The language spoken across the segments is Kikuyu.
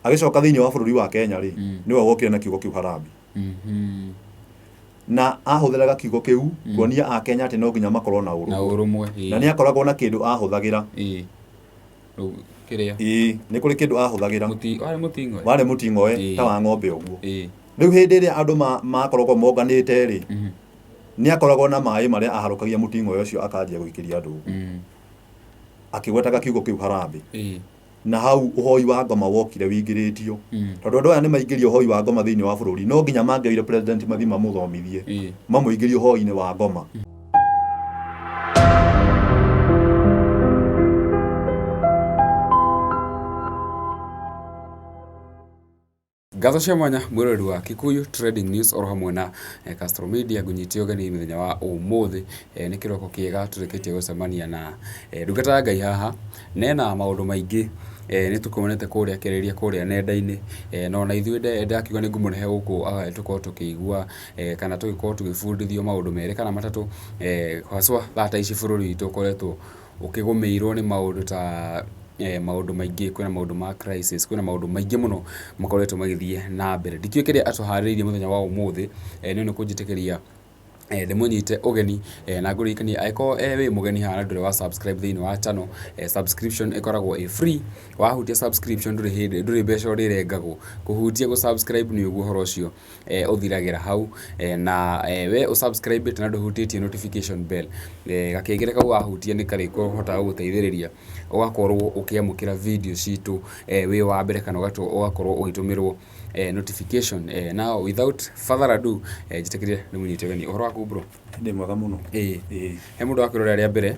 Agĩcoka thĩinĩ wa bũrũri wa Kenya rĩ, nĩwe wokire na kiugo kĩu harambee. Na ahũthĩraga kiugo kĩu kuonia Akenya atĩ no nginya makorwo na Na ũrũmwe. ũrũmwe. Na nĩ akoragwo na kĩndũ ahũthagĩra. Rĩu kĩrĩa? Ĩĩ, nĩ kũrĩ kĩndũ ahũthagĩra. Mũti, warĩ mũting'oe? Warĩ mũting'oe ta wa ng'ombe ũguo. Rĩu hĩndĩ ĩrĩa andũ makoragwo monganĩte rĩ, nĩ akoragwo na maĩ marĩa aharũkagia mũting'oe ũcio akanjia gũikĩria andũ ũguo. Akĩgwetaga kiugo kĩu harambee. Na hau ũhoi wa ngoma wokire wĩingĩrĩtio. Tondũ andũ aya nĩ maingĩria ũhoi wa ngoma thĩinĩ wa bũrũri, no nginya mangĩoire president mathiĩ mamũthomithie, mamũingĩrie ũhoi-inĩ wa ngoma. Ngatho cia mwanya mwĩroreri wa Kikuyu Trending News oro hamwe na Castro Media, ngũnyite ũgeni mũthenya wa ũmũthĩ. Nĩ kĩroko kĩega tũrĩkĩtie gũcemania na ndungata ya Ngai haha, na ena maũndũ maingĩ nĩ tũkuonete kũrĩa akĩarĩria kũrĩa nenda-inĩ, na ona ithuĩ ndakiuga nĩ ngũmũrehe gũkũ tũkorwo tũkĩigua kana tũgĩkorwo tũgĩbundithio maũndũ merĩ kana matatũ, haswa thaa ta ici bũrũri witũ ũkoretwo ũkĩgũmĩirwo nĩ maũndũ ta maũndũ maingĩ, kwĩna maũndũ ma crisis, kwĩna maũndũ maingĩ mũno makoretwo magĩthiĩ na mbere. Ndikĩũĩ kĩrĩa atũharĩrĩirie mũthenya wa ũmũthĩ, no nĩ kũnjĩtĩkĩria ndĩmũnyite ũgeni na ngũririkanie angĩkorwo wĩ mũgeni haha na ndũrĩ wa subscribe thĩinĩ wa channel, subscription ĩkoragwo ĩ free, wahutia subscription ndũrĩ hĩndĩ, ndũrĩ mbeca ũrĩrengagwo, kũhutia gũ subscribe nĩ ũguo ũhoro ũcio ũthiragĩra hau, na we ũ subscribe ĩte na ndũhutĩtie notification bell, gakengere kau wahutia nĩ karĩkũhotaga gũgũteithĩrĩria ũgakorwo ũkĩamũkĩra video citũ wĩ wa mbere kana ũgakorwo ũgĩtũmĩrwo notification. Now without further ado, njĩtĩkĩrie ndĩmũnyite ũgeni. Ũhoro waku bro? Ndĩ mwega mũno. Ĩĩ. Ĩĩ. He mũndũ wakwĩrorera rĩa mbere,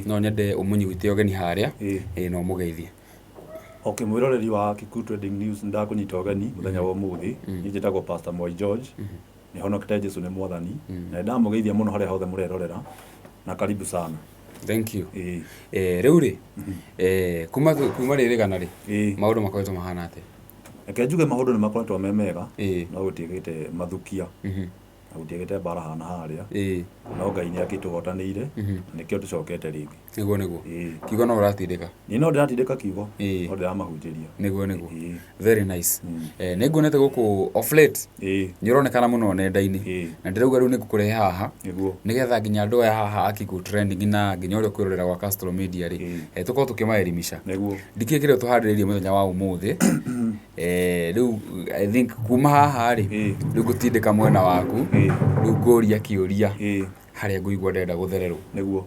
no nyende ũmũnyite ũgeni harĩa, Ĩĩ. na ũmũgeithie. Okay, mwĩroreri wa Kikuyu Trending News ndakũnyita ũgeni mũthenya wa ũmũthĩ. Niĩ njĩtagwo Pastor Mwai George. Nĩ honokete Jesu nĩ mwathani. Na nĩndamũgeithia mũno harĩa hothe mũrerorera. Na karibu sana. Thank you. Ĩĩ. Rĩu rĩ, kuma rĩrĩgana rĩ, maũndũ makoretwo mahana atĩa? Reke njuge maũndũ nĩ makoretwo me mega, no gũtiagĩte mathukia, na gũtiagĩte mbara haha na harĩa, no Ngai nĩ akĩtũhotanĩire, na nĩkĩo tũcokete rĩngĩ. Nĩguo nĩguo. Kiugo no ũratindĩka? Niĩ no ndĩratindĩka kiugo, no ndĩramahunjĩria. Nĩguo nĩguo. Very nice. Nĩ nguonete gũkũ off late, nĩ ũronekana mũno nenda-inĩ, na ndĩrauga rĩu nĩ ngũkũrehe haha, nĩgetha nginya andũ aya haha a Kikuyu Trending na nginya ũrĩa ũkwĩrorera gwa Castro Media rĩ, tũkorwo tũkĩmaelimisha. Nĩguo. Ndikĩũĩ kĩrĩa ũtũharĩrĩirie mũthenya wa ũmũthĩ, rĩu I think kuma haha rĩ, rĩu ngũtindĩka mwena waku, rĩu ngũria kĩũria harĩa ngũigua ndĩrenda gũthererwo. Nĩguo.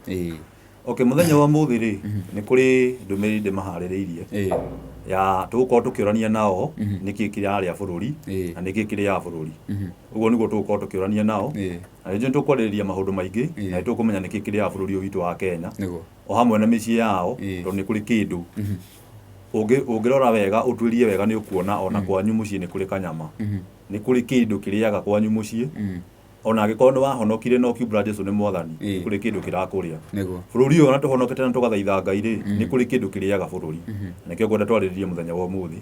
Okay, mũthenya wa ũmũthĩ rĩ, nĩ kũrĩ ndũmĩrĩri ndĩmaharĩrĩirie ya tũgũkorwo tũkĩũrania nao nĩkĩ kĩrarĩa bũrũri na nĩkĩ kĩrĩaga bũrũri. Ũguo nĩguo tũgũkorwo tũkĩũrania nao, na nĩ tũkwarĩrĩria maũndũ maingĩ na nĩ tũkũmenya nĩkĩ kĩrĩaga bũrũri ũyũ witũ wa Kenya, o hamwe na mĩciĩ yao, tondũ nĩ kũrĩ kĩndũ ũngĩrora wega ũtuĩrie wega nĩ ũkuona ona kwanyu mũciĩ nĩ kũrĩ kanyama. Nĩ kũrĩ kĩndũ kĩrĩaga kwanyu mũciĩ, ona angĩkorwo nĩ wahonokire na ũkiumbũra Jesu nĩ mwathani, nĩ kũrĩ kĩndũ kĩrakũrĩa. Bũrũri ũyũ ona tũhonokete na tũgathaitha Ngai rĩ, nĩ kũrĩ kĩndũ kĩrĩaga bũrũri. Na nĩkĩo ngwenda twarĩrĩrie mũthenya wa ũmũthĩ.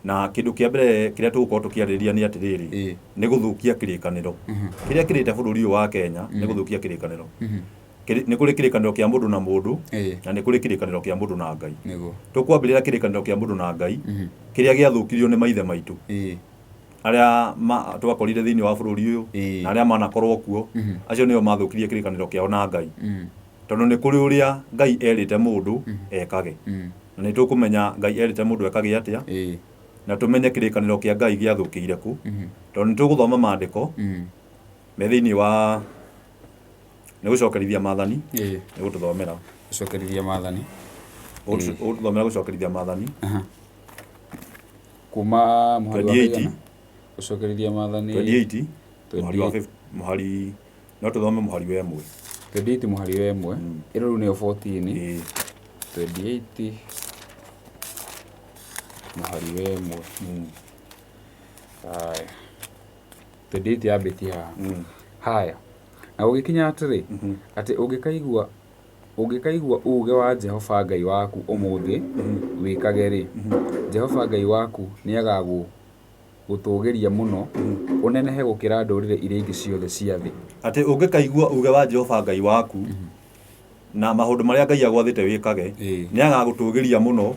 Na kĩndũ kĩa mbere kĩrĩa tũgũkorwo tũkĩarĩrĩria nĩ atĩrĩrĩ, nĩ gũthũkia kĩrĩkanĩro. Kĩrĩa kĩrĩte bũrũri ũyũ wa Kenya nĩ gũthũkia kĩrĩkanĩro. Nĩ kũrĩ kĩrĩkanĩro kĩa mũndũ na mũndũ, na nĩ kũrĩ kĩrĩkanĩro kĩa mũndũ na Ngai. Tũkwambĩrĩra kĩrĩkanĩro kĩa mũndũ na Ngai, kĩrĩa gĩathũkirio nĩ maithe maitũ. Arĩa twakorire thĩinĩ wa bũrũri ũyũ, na arĩa manakorwo kuo, acio nĩo mathũkirie kĩrĩkanĩro kĩao na Ngai. Tondũ nĩ kũrĩ ũrĩa Ngai erĩte mũndũ ekage. Na nĩ tũkũmenya Ngai erĩte mũndũ ekage atĩa, na tũmenye kĩrĩkanĩro kĩa Ngai gĩathũkĩire kũ. Tondũ nĩ tũgũthoma maandĩko me thĩinĩ wa nĩ gũcokerithia maathani, nĩ gũtũthomera. Gũcokerithia maathani. Ũgũtũthomera gũcokerithia maathani. Kuma mũhari wa 28. kaigana? Gũcokerithia maathani. 28, mũhari wa mũhari, no tũthome mũhari wa 1. 28 mũhari wa 1. Ĩno rĩu nĩyo 14. 28 mũhari wa 1. Haya. 28 yambĩtie haha. Haya. Na gũgĩkinya atĩrĩ, atĩ ũngĩkaigua uuge wa Jehova Ngai waku ũmũthĩ wĩkage-rĩ, Jehova Ngai waku nĩagagũtũũgĩria mũno, ũnenehe gũkĩra ndũrĩrĩ iria ingĩ ciothe cia thĩ. Atĩ ũngĩkaigua uuge wa Jehova Ngai waku, na maũndũ marĩa Ngai agwathĩte wĩkage, nĩagagũtũũgĩria mũno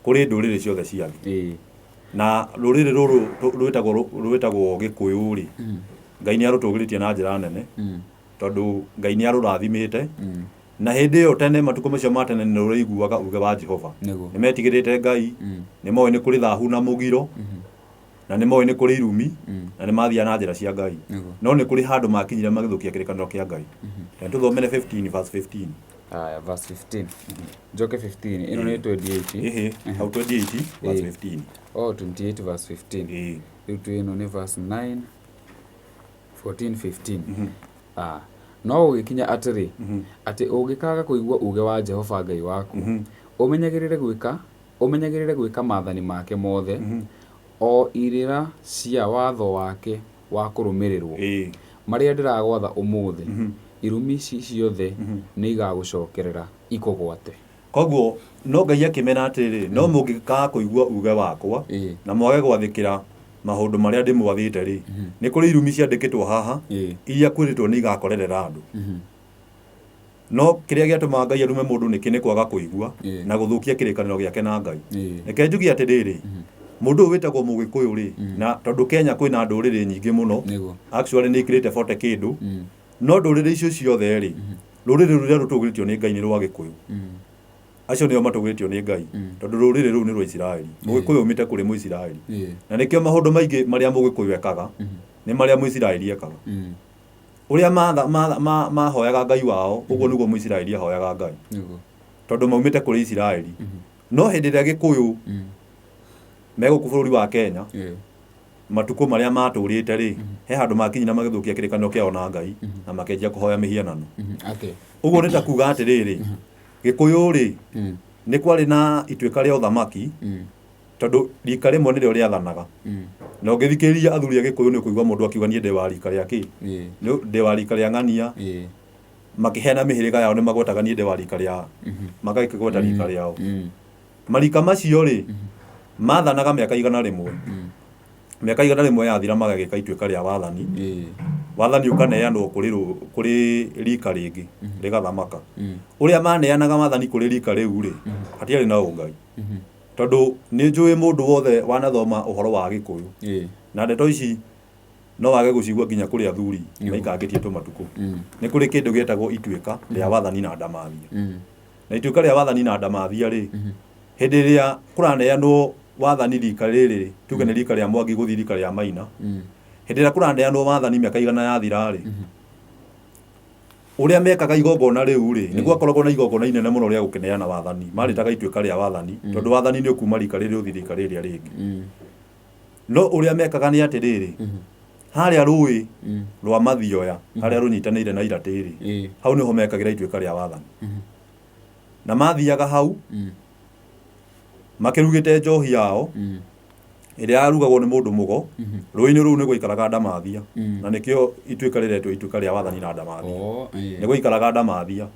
kũrĩ ndũrĩrĩ ciothe cia thĩ. Na rũrĩrĩ rũrũ rwĩtagwo Gĩkũyũ rĩ, Ngai nĩ arũtũgĩrĩtie na njĩra nene, tondũ Ngai nĩ arũrathimĩte. Na hĩndĩ ĩyo tene, matukũ macio ma tene, nĩ rũraiguaga uge wa Jehova. Nĩ metigĩrĩte Ngai, nĩ moĩ nĩ kũrĩ thahu na mũgiro, na nĩ moĩ nĩ kũrĩ irumi, na nĩ mathiaga na njĩra cia Ngai. No nĩ kũrĩ handũ makinyire magĩthũkia kĩrĩkanĩro kĩa Ngai. Na tũthomere 15 verse 15. Aya, verse 15. Njoke 15. Ĩno nĩ 28. Ĩhĩ, hau 28 verse 15. Oh, 28 verse 15. Ĩĩ. Rĩu twĩ ĩno nĩ verse 9, 14, 15. Ah. No gũgĩkinya atĩrĩ, atĩ ũngĩkaaga kũigua uuge wa Jehova Ngai waku, ũmenyagĩrĩre gwĩka maathani make mothe, o irĩra cia watho wake wa kũrũmĩrĩrwo, marĩa ndĩragwatha ũmũthĩ, irumi ici ciothe nĩ igagũcokerera ikũgwate. Koguo no Ngai akĩmera atĩrĩrĩ, no mũngĩkaga kũigua uge wakwa na mwage gwathĩkĩra maũndũ marĩa ndĩmwathĩte rĩ, nĩ kũrĩ irumi ciandĩkĩtwo haha iria kwĩrĩtwo nĩ igakorerera andũ. No kĩrĩa gĩatũmaga Ngai arume mũndũ nĩkĩ? Nĩ kwaga kũigua na gũthũkia kĩrĩkanĩro gĩake na Ngai. Reke njuge atĩrĩrĩ, mũndũ ũyũ wĩtagwo Mũgĩkũyũ rĩ, na tondũ Kenya kwĩna ndũrĩrĩ nyingĩ mũno, actually nĩ ikĩrĩte 40 kĩndũ, no ndũrĩrĩ icio ciothe rĩ, rũrĩrĩ rũrĩa rũtũgĩrĩtio nĩ Ngai nĩ rwa Gĩkũyũ. Acio nĩo matũgĩrĩtio nĩ Ngai, tondũ rũrĩrĩ rũu nĩ rwa Isiraeli. Mũgĩkũyũ umĩte kũrĩ Mũisiraeli, na nĩkĩo maũndũ maingĩ marĩa Mũgĩkũyũ ekaga nĩ marĩa Mũisiraeli ekaga. Ũrĩa mahoyaga Ngai wao, ũguo nĩguo Mũisiraeli ahoyaga Ngai, tondũ maumĩte kũrĩ Isiraeli. No hĩndĩ ĩrĩa Gĩkũyũ megũkũ bũrũri wa Kenya, matukũ marĩa matũrĩte rĩ, he handũ makinyire magĩthũkia kĩrĩkanĩro kĩao na Ngai na makĩanjia kũhoya mĩhianano. Ũguo nĩ ta kuga atĩrĩrĩ, Gĩkũyũ rĩ, nĩ kwarĩ na ituĩka rĩa ũthamaki, tondũ rika rĩmwe nĩrĩo rĩathanaga. Na ũngĩthikĩrĩria athuri a Gĩkũyũ, nĩ ũkũigua mũndũ akiuga, "Niĩ ndĩ wa rika rĩa kĩ, ndĩ wa rika rĩa ng'ania." Makĩheana mĩhĩrĩga yao nĩ magwetaga, "Niĩ ndĩ wa rika rĩa," magakĩgweta rika rĩao. Marika macio rĩ, mathanaga mĩaka 100. Mĩaka 100 yathira, magagĩka ituĩka rĩa wathani. Wathani ũkaneanwo kũrĩ rika rĩngĩ rĩgathamaka. Ũrĩa maneanaga wathani kũrĩ rika rĩu rĩ, hatiarĩ na ũngai, tondũ nĩ njũĩ mũndũ wothe wanathoma ũhoro wa Gĩkũyũ, na ndeto ici no wage gũcigua nginya kũrĩ athuri maikangĩtie tũmatukũ, nĩ kũrĩ kĩndũ gĩetagwo ituĩka rĩa wathani na ndamathia. Na ituĩka rĩa wathani na ndamathia rĩ, hĩndĩ ĩrĩa kũraneanwo wathani rika rĩrĩ, tuge nĩ rika rĩa Mwangi gũthiĩ rika rĩa Maina, hĩndĩ ĩrĩa kũraneanwo wathani mĩaka 100 yathira rĩ, ũrĩa mekaga igongona rĩu rĩ, nĩ gwakoragwo na igongona inene mũno rĩa gũkĩneana wathani. Marĩtaga ituĩka rĩa wathani, tondũ wathani nĩ ũkuma rika rĩrĩ ũthiĩ rika rĩrĩa rĩngĩ. No ũrĩa mekaga nĩ atĩrĩrĩ, harĩa rũĩ rwa Mathioya, harĩa rũnyitanĩire na Iratĩ rĩ, hau nĩho mekagĩra ituĩka rĩa wathani. Na mathiaga hau makĩrugĩte njohi yao ĩrĩa yarugagwo nĩ mũndũ mũgo. Rũĩ-inĩ rũu nĩ gwaikaraga ndamathia, na nĩkĩo ituĩka rĩretwo ituĩka rĩa wathani na ndamathia. Nĩ gwaikaraga ndamathia.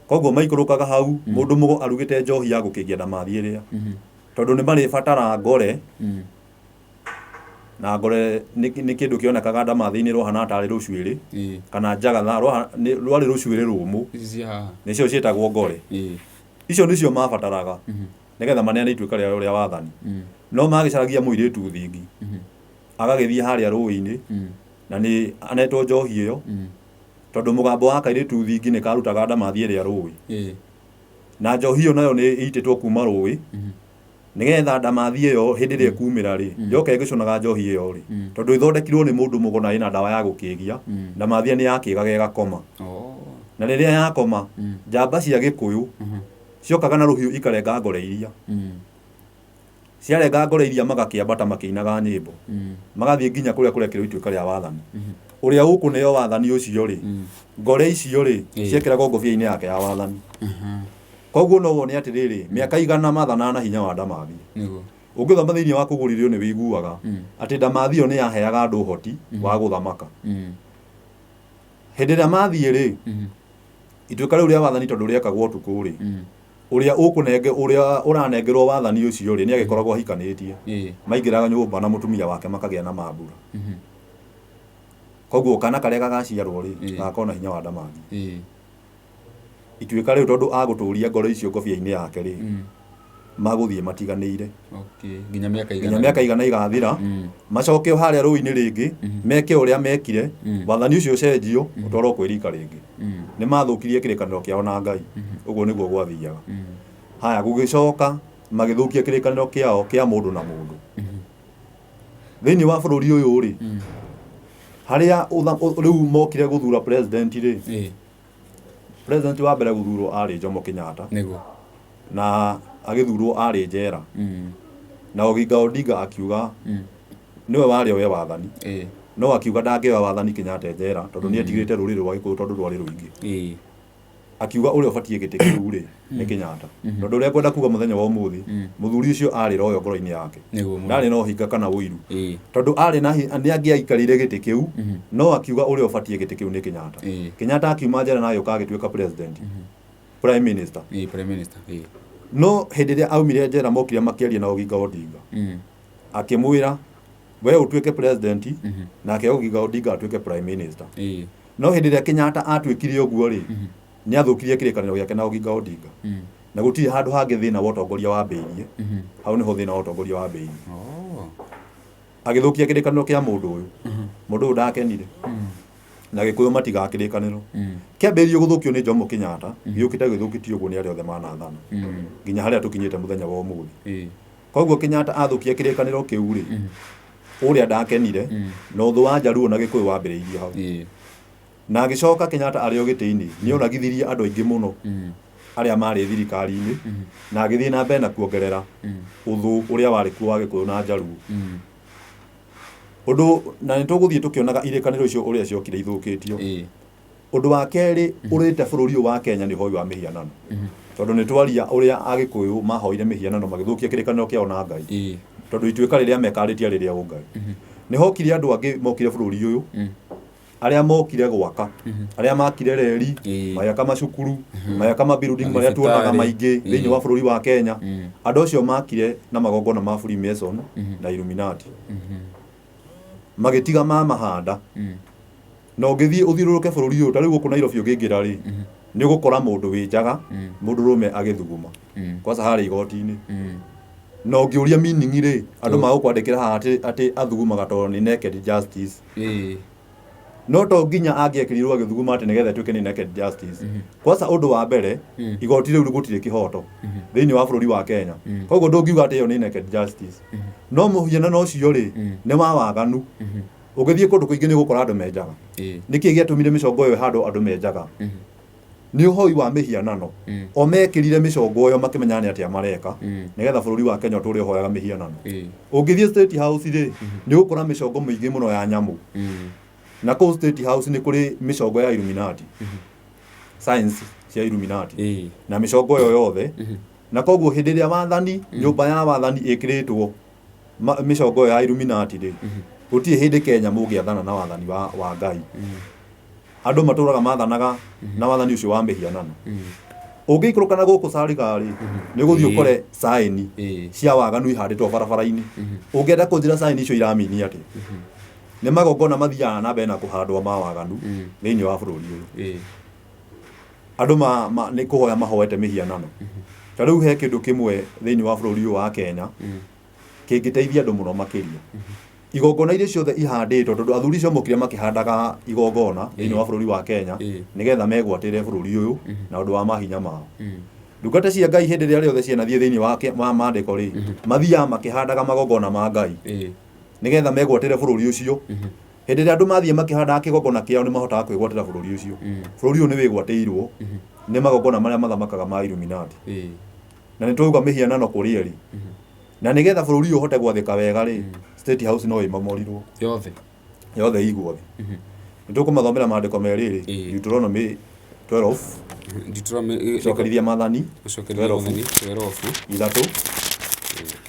Koguo maikũrũkaga hau, mũndũ mũgo arugĩte njohi ya gũkĩngia ndamathia ĩrĩa, tondũ nĩ marĩbatara ngore. Na ngore nĩ kĩndũ kĩonekaga ndamathia-inĩ, rwahana tarĩ rũcuĩrĩ kana njagatha, rwarĩ rũcuĩrĩ rũmũ. Ici cia haha. Nĩcio ciĩtagwo ngore. Icio nĩcio mabataraga nĩgetha maneane ituĩka rĩao rĩa wathani. No magĩcaragia mũirĩtu thingi, agagĩthiĩ harĩa rũĩ-inĩ, na nĩ anetwo njohi ĩyo, tondũ mũgambo wa kairĩtu thingi nĩ karutaga ndamathia ĩrĩa rũĩ. Na njohi ĩyo nayo nĩ ĩitĩtwo kuma rũĩ, nĩgetha ndamathia ĩyo hĩndĩ ĩrĩa ĩkumĩra rĩ, yoka ĩgĩcũnaga njohi ĩyo rĩ, tondũ ĩthondekirwo nĩ mũndũ mũgo na ĩna ndawa ya gũkĩgia, ndamathia nĩ yakĩgaga ĩgakoma. Na rĩrĩa yakoma, njamba cia Gĩkũyũ ciokaga na rũhiũ ikarenga ngore iria. Ciarenga ngore iria, magakĩambata makĩinaga nyĩmbo, magathiĩ nginya kũrĩa kũrekĩrwo ituĩka rĩa wathani. Ũrĩa ũkũneo wathani ũcio rĩ, ngore icio rĩ, ciekĩragwo ngobia-inĩ yake ya wathani. Koguo no wone atĩrĩrĩ, mĩaka 100 mathanaga na hinya wa ndamathia. Ũngĩthoma thĩinĩ wa Kũgũrithio, nĩ wĩiguaga atĩ ndamathia ĩyo nĩ yaheaga andũ ũhoti wa gũthamaka. Hĩndĩ ĩrĩa mathiĩ rĩ, ituĩka rĩu rĩa wathani, tondũ rĩekagwo ũtukũ rĩ, ũrĩa ũkũnenge, ũrĩa ũranengerwo wathani ũcio rĩ, nĩ agĩkoragwo ahikanĩtie. Maingĩraga nyũmba na mũtumia wake, makagĩa na mambura. Koguo kana karĩa gagaciarwo rĩ, gagakorwo na hinya wa ndamathia. Ituĩka rĩu, tondũ agũtũria ngoro icio ngobia-inĩ yake rĩ, Magũthiĩ matiganĩire. Okay. Nginya mĩaka nginya 100. Mĩaka 100 igathira, macoke o harĩa rũĩ-inĩ rĩngĩ, meke ũrĩa mekire, wathani ũcio ũcenjio, ũtwarwo kwĩ rika rĩngĩ. Nĩ mathũkirie kĩrĩkanĩro kĩao na Ngai. Ũguo nĩguo gwathiaga. Haya, gũgĩcoka magĩthũkia kĩrĩkanĩro kĩao kĩa mũndũ na mũndũ thĩinĩ wa bũrũri ũyũ rĩ, harĩa rĩu mokire gũthura president rĩ. President wa mbere gũthurwo arĩ Jomo Kenyatta. Na agĩthurwo arĩ njera, na Oginga Odinga akiuga nĩwe warĩ oe wathani, no akiuga ndangĩoya wathani Kenyatta e njera, tondũ nĩ etigĩrĩte rũrĩrĩ rwa Gĩkũyũ tondũ rwarĩ rũingĩ. Akiuga ũrĩa ũbatiĩ gĩtĩ kĩu rĩ nĩ Kenyatta. Na ũndũ ũrĩa ngwenda kuga mũthenya wa ũmũthĩ, mũthuri ũcio arĩ royo ngoro-inĩ yake. Nĩguo mũno. Ndarĩ na ũhinga kana ũiru, tondũ arĩ na nĩ angĩaikarĩire gĩtĩ kĩu, no akiuga ũrĩa ũbatiĩ gĩtĩ kĩu nĩ Kenyatta. Kenyatta akiuma njera na agĩũka agĩtuĩka president, prime minister. Prime minister. No hĩndĩ ĩrĩa aumire njera, mokire makĩaria na Oginga Odinga, akĩmwĩra we ũtuĩke president, nake Oginga Odinga atuĩke prime minister. No hĩndĩ ĩrĩa Kenyatta atuĩkire ũguo rĩ, nĩ athũkirie kĩrĩkanĩro gĩake na Oginga Odinga. Na gũtirĩ handũ hangĩ thĩna wa ũtongoria wambĩirie, hau nĩho thĩna wa ũtongoria wambĩirie. Agĩthũkia kĩrĩkanĩro kĩa mũndũ ũyũ. Mũndũ ũyũ ndakenire, na Gĩkũyũ matigaga kĩrĩkanĩro. Kĩambĩrĩirio gũthũkio nĩ Jomo Kenyatta, gĩũkĩte gĩthũkĩtio ũguo nĩ arĩa othe manathana nginya harĩa tũkinyĩte mũthenya wa ũmũthĩ. Koguo Kenyatta athũkia kĩrĩkanĩro kĩu rĩ, ũrĩa ndakenire, na ũthũ wa Njaruo na Gĩkũyũ wambĩrĩirie hau. Na agĩcoka Kenyatta arĩ o gĩtĩ-inĩ, nĩ oragithirie andũ aingĩ mũno arĩa marĩ thirikari-inĩ, na agĩthiĩ na mbere na kuongerera ũthũ ũrĩa warĩ kuo wa Gĩkũyũ na Njaruo. Ũndũ na nĩ tũgũthiĩ tũkĩonaga irĩkanĩro icio ũrĩa ciokire ithũkĩtio. Ũndũ wa kerĩ ũrĩte bũrũri ũyũ wa Kenya nĩ ũhoi wa mĩhianano, tondũ nĩ twaria ũrĩa Agĩkũyũ mahoire mĩhianano magĩthũkia kĩrĩkanĩro kĩao na Ngai, tondũ ituĩka rĩrĩa mekarĩtie rĩrĩa ũngai. Nĩ hokire andũ angĩ mokire bũrũri ũyũ, arĩa mokire gwaka, arĩa makire reri, magĩaka macukuru, magĩaka mabuilding marĩa tuonaga Mathibitarĩ. maingĩ thĩinĩ wa bũrũri wa Kenya. Andũ acio makire na magongona ma Freemason na Illuminati, magĩtiga mamahanda. Na ũngĩthiĩ ũthiũrũrũke bũrũri ũyũ, ta rĩu gũkũ Nairobi ũngĩingĩra rĩ, nĩ ũgũkora mũndũ wĩ njaga, mũndũ rũme agĩthuguma kwanza harĩa igoti-inĩ. Na ũngĩũria meaning rĩ, andũ magũkwandĩkĩra haha atĩ athugumaga tondũ nĩ naked justice. No to nginya angĩekĩrirwo agĩthuguma atĩ nĩgetha ĩtuĩke nĩ naked justice. Kwanza ũndũ wa mbere, igoti rĩu gũtirĩ kĩhoto thĩinĩ wa bũrũri wa Kenya, koguo ndũngiuga atĩ ĩyo nĩ naked justice. No mũhianano ũcio rĩ, nĩ wa waganu. Ũngĩthiĩ kũndũ kũingĩ nĩ ũgũkora andũ menjaga. Nĩkĩ gĩatũmire mĩcongo ĩyo ĩhandwo andũ menjaga? Nĩ ũhoi wa mĩhianano. O mekĩrire mĩcongo ĩyo makĩmenya nĩ atĩa mareka, nĩgetha bũrũri wa Kenya ũtũre ũhoyaga mĩhianano. Ũngĩthiĩ State House rĩ, nĩ ũgũkora mĩcongo mĩingĩ mũno ya nyamũ. Na kũu State House nĩ kũrĩ mĩcongo ya Illuminati, science cia Illuminati, na mĩcongo ĩyo yothe. Na koguo hĩndĩ ĩrĩa wathani, nyũmba ya wathani ĩkĩrĩtwo mĩcongo ĩyo ya Illuminati rĩ, gũtirĩ hĩndĩ Kenya mũngĩathana na wathani wa Ngai. Andũ matũraga mathanaga na wathani ũcio wa mĩhianano. Ũngĩikũrũka na gũkũ Sariga rĩ, nĩ ũgũthiĩ ũkore saini cia waganu ihandĩtwo barabara-inĩ. Ũngĩenda kũnjĩra saini icio iramini atĩa? Nĩ magongona mathiaga na mbere na kũhandwo ma waganu thĩinĩ wa bũrũri ũyũ. Andũ nĩ kũhoya mahoete mĩhianano. Ta rĩu he kĩndũ kĩmwe thĩinĩ wa bũrũri ũyũ wa Kenya kĩngĩteithia andũ mũno makĩria. Igongona iria ciothe ihandĩtwo, tondũ athuri acio mokire makĩhandaga igongona thĩinĩ wa bũrũri wa Kenya nĩgetha megwatĩre bũrũri ũyũ na ũndũ wa mahinya mao. Ndungata cia Ngai hĩndĩ ĩrĩa rĩothe cianathiĩ thĩinĩ wa maandĩko rĩ, mathiaga makĩhandaga magongona ma Ngai nĩgetha megwatĩre bũrũri ũcio. Hĩndĩ ĩrĩa andũ mathiĩ makĩhandaga kĩgongona kĩao, nĩ mahotaga kwĩgwatĩra bũrũri ũcio. Bũrũri ũyũ nĩ wĩgwatĩirwo nĩ magongona marĩa mathamakaga ma Illuminati. Na nĩ twauga mĩhianano kũrĩ eri. Na nĩgetha bũrũri ũyũ ũhote gwathĩka wega rĩ, State House no ĩmomorirwo yothe. Yothe ĩigwo thĩ. Nĩ tũkũmathomera maandĩko merĩ rĩ, Deuteronomy 12. Deuteronomy. Cokerithia Maathani. Gũcokeria 12. Maathani 12. 3.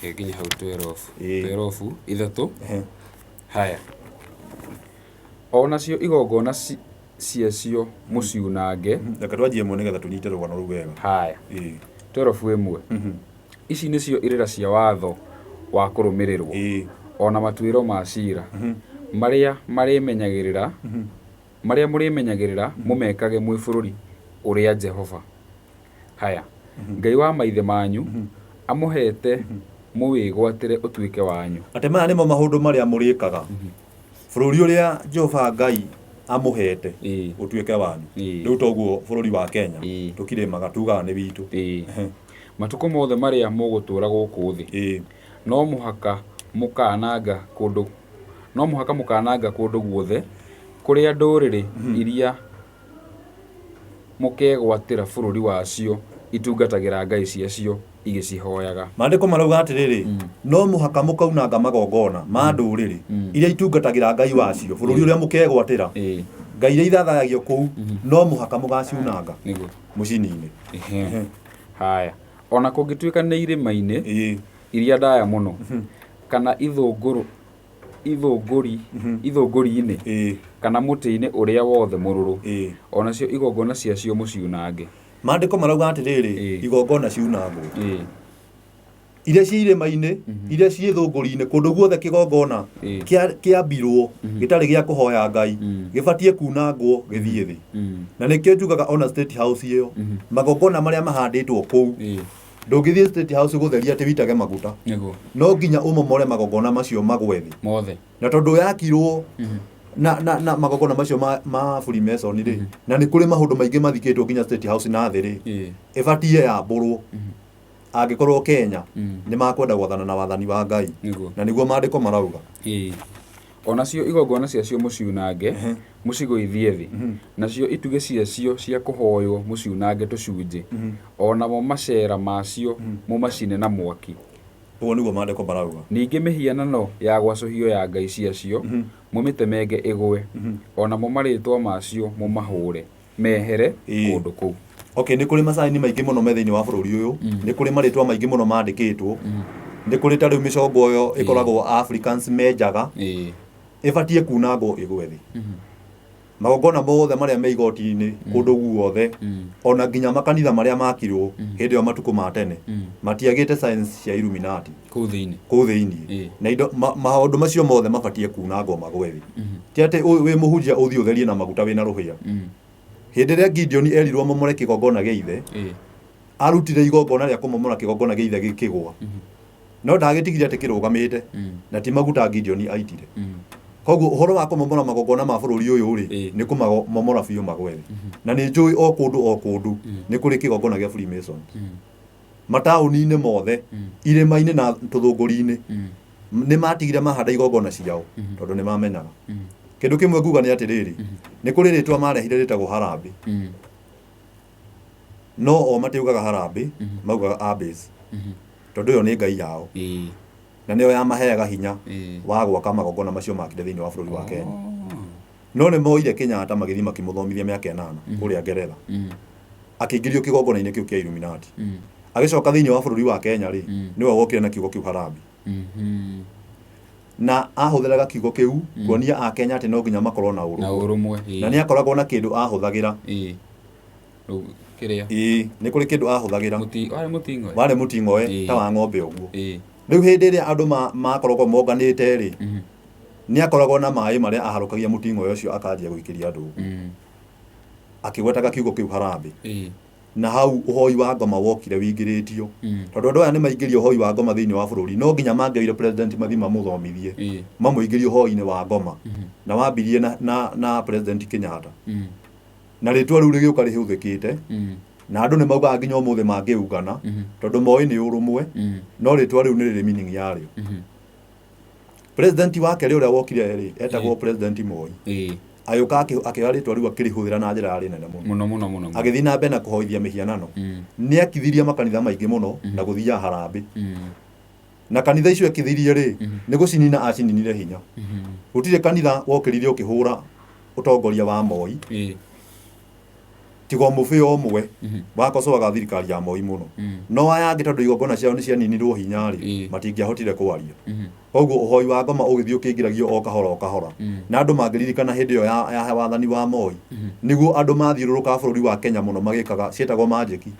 Reke nginya hau 12. Ĩĩ. 12 3. Ehe. Haya, o nacio igongona ciacio mũciunange. Reke twanjie ĩmwe nĩgetha tũnyite rũgano rũu wega. Haya. 12 ĩmwe. Ici nĩcio irĩra cia watho wa kũrũmĩrĩrwo, o na matuĩro ma cira, marĩa marĩmenyagĩrĩra, marĩa mũrĩmenyagĩrĩra mũmekage mwĩ bũrũri ũrĩa Jehova, haya, Ngai wa maithe manyu, Amũheete mũwĩgwatĩre ũtuĩke wanyu. Atĩ maya nĩmo maũndũ marĩa mũrĩkaga bũrũri ũrĩa Jehova Ngai amũheete ũtuĩke wanyu. Rĩu toguo bũrũri wa Kenya tũkirĩmaga tugaga nĩ witũ. Matukũ mothe marĩa mũgũtũũra gũkũ thĩ, no mũhaka mũkaananga kũndũ no mũhaka mũkaananga kũndũ guothe kũrĩa ndũrĩrĩ iria mũkegwatĩra bũrũri wacio itungatagĩra ngai ciacio igĩcihoyaga. Maandĩko marauga atĩrĩrĩ, no mũhaka mũkaunanga magongona ma ndũrĩrĩ iria itungatagĩra ngai wacio bũrũri ũrĩa mũkegwatĩra, ngai iria ithathayagio kũu no mũhaka mũgaciunanga mũcinine. Haya, o na kũngĩtuĩka nĩ irĩma-inĩ iria ndaya mũno, kana ithũngũrũ ithũngũri ithũngũri-inĩ, kana mũtĩ-inĩ ũrĩa wothe mũrũrũ, o nacio igongona ciacio mũciunange. Maandĩko marauga atĩrĩrĩ, igongona ciunangwo. Iria ciĩ irĩma-inĩ, iria ciĩ thũngũri-inĩ, kũndũ guothe kĩgongona kĩambirwo gĩtarĩ gĩa kũhoya Ngai, gĩbatiĩ kunangwo gĩthiĩ thĩ. Na nĩkĩo njugaga ona State House ĩyo, magongona marĩa mahandĩtwo kũu, ndũngĩthiĩ State House gũtheria atĩ wĩitage maguta. No nginya ũmomore magongona macio magwe thĩ. Mothe. Na tondũ yakirwo na magongona macio ma Freemason rĩ, na nĩ kũrĩ maũndũ maingĩ mathikĩtwo nginya State House na thĩ rĩ, ĩbatiĩ yambũrwo. Angĩkorwo Kenya nĩ makwenda gwathana na wathani wa Ngai. Na nĩguo maandĩko marauga. O nacio igongona ciacio mũciunange, mũcigũithie thĩ, nacio itugĩ ciacio cia kũhoywo mũciunange tũcunjĩ, o namo maceera macio mũmacine na mwaki. Ũguo nĩguo maandĩko marauga. Ningĩ mĩhianano ya gwacũhio ya ngai ciacio mũmĩtemenge ĩgũe, o namo marĩĩtwa macio mũmahũre mehere kũndũ kũu. Okay, nĩ kũrĩ macaini maingĩ mũno me thĩinĩ wa bũrũri ũyũ, nĩ kũrĩ marĩtwa maingĩ mũno mandĩkĩtwo, nĩ kũrĩ ta rĩu mĩcongo ĩyo ĩkoragwo Africans menjaga, ĩbatiĩ kunangwo ĩgwe thĩ. Magongona mothe marĩa me igoti-inĩ kũndũ guothe, ona nginya makanitha marĩa makirwo hĩndĩ ĩyo matukũ ma tene, matiagĩte science cia Illuminati kũu thĩinĩ. Kũu thĩinĩ. Na indo maũndũ macio mothe mabatiĩ kunangwo magwe thĩ. Ti atĩ wĩ mũhunjia ũthiĩ ũtherie na maguta wĩna rũhĩa. Hĩndĩ ĩrĩa Gideon erirwo amomore kĩgongona gĩa ithe, arutire igongona rĩa kũmomora kĩgongona gĩa ithe gĩkĩgũa. No ndagĩtigire atĩ kĩrũgamĩte, na ti maguta Gideon aitire. Koguo ũhoro wa kũmomora magongona ma bũrũri ũyũ rĩ, nĩ kũmamomora biũ magwe thĩ. Na nĩ njũĩ o kũndũ o kũndũ nĩ kũrĩ kĩgongona gĩa Freemason. Mataũni-inĩ mothe, irĩma-inĩ na tũthũngũri-inĩ, nĩ matigire mahanda igongona ciao tondũ nĩ mamenyaga. Kĩndũ kĩmwe nguga nĩ atĩrĩrĩ, nĩ kũrĩ rĩtwa marehire rĩtagwo harambĩ. No o matiugaga harambĩ, maugaga Abes. Tondũ ĩyo nĩ ngai yao. Na nĩyo yamaheaga hinya wa gwaka magongona macio makire thĩinĩ wa bũrũri wa Kenya. No nĩ moire Kenyatta magĩthiĩ makĩmũthomithia mĩaka 8 kũrĩa Ngeretha. Akĩingĩrio kĩgongona-inĩ kĩu kĩa Illuminati. Agĩcoka thĩinĩ wa bũrũri wa Kenya rĩ, nĩwe wokire na kiugo kĩu harambĩ. Na ahũthĩraga kiugo kĩu kuonia Akenya atĩ no nginya makorwo na Na ũrũmwe. Ũrũmwe. Na nĩ akoragwo na kĩndũ ahũthagĩra. Rĩu kĩrĩa? Ĩĩ, nĩ kũrĩ kĩndũ ahũthagĩra. Warĩ mũting'oe? Warĩ mũting'oe ta wa ng'ombe ũguo. Rĩu hĩndĩ ĩrĩa andũ makoragwo monganĩte rĩ, nĩ akoragwo na maĩ marĩa aharũkagia mũting'oe ũcio akanjia gũikĩria andũ ũguo. Akĩgwetaga kiugo kĩu harambĩ. Na hau ũhoi wa ngoma wokire wĩingĩrĩtio. Tondũ andũ aya nĩ maingĩria ũhoi wa ngoma thĩinĩ wa bũrũri, no nginya mangĩoire president mathiĩ mamũthomithie, mamũingĩrie ũhoi-inĩ wa ngoma. Na wambirie na president Kenyatta. Na rĩtwa rĩu rĩgĩũka rĩhũthĩkĩte, na andũ nĩ maugaga nginya ũmũthĩ mangĩungana, tondũ moĩ nĩ ũrũmwe, no rĩtwa rĩu nĩ rĩrĩ meaning yarĩo. President wa kerĩ ũrĩa wokire rĩ, etagwo President Moi. Agĩũka akĩoya rĩtwa rĩu akĩrĩhũthĩra na njĩra yarĩ nene mũno. Mũno mũno mũno. Agĩthiĩ na mbere na kũhoithia mĩhianano. Nĩ akithirie makanitha maingĩ mũno na gũthiaga harambĩ. Na kanitha icio ekithirie rĩ, nĩ gũcinina acininire hinya. Gũtirĩ kanitha wokĩrire ũkĩhũra ũtongoria wa Moi. Tiga mũbĩa ũmwe wakocoaga thirikari ya Moi mũno. No aya angĩ tondũ igongona ciao nĩ cianinirwo hinya rĩ, matingĩahotire kwaria. Koguo ũhoi wa ngoma ũgĩthiĩ ũkĩingĩragio o kahora o kahora. Na andũ mangĩririkana hĩndĩ ĩyo ya wathani wa Moi, nĩguo andũ mathiũrũrũkaga bũrũri wa Kenya mũno magĩkaga, cietagwo manjĩki.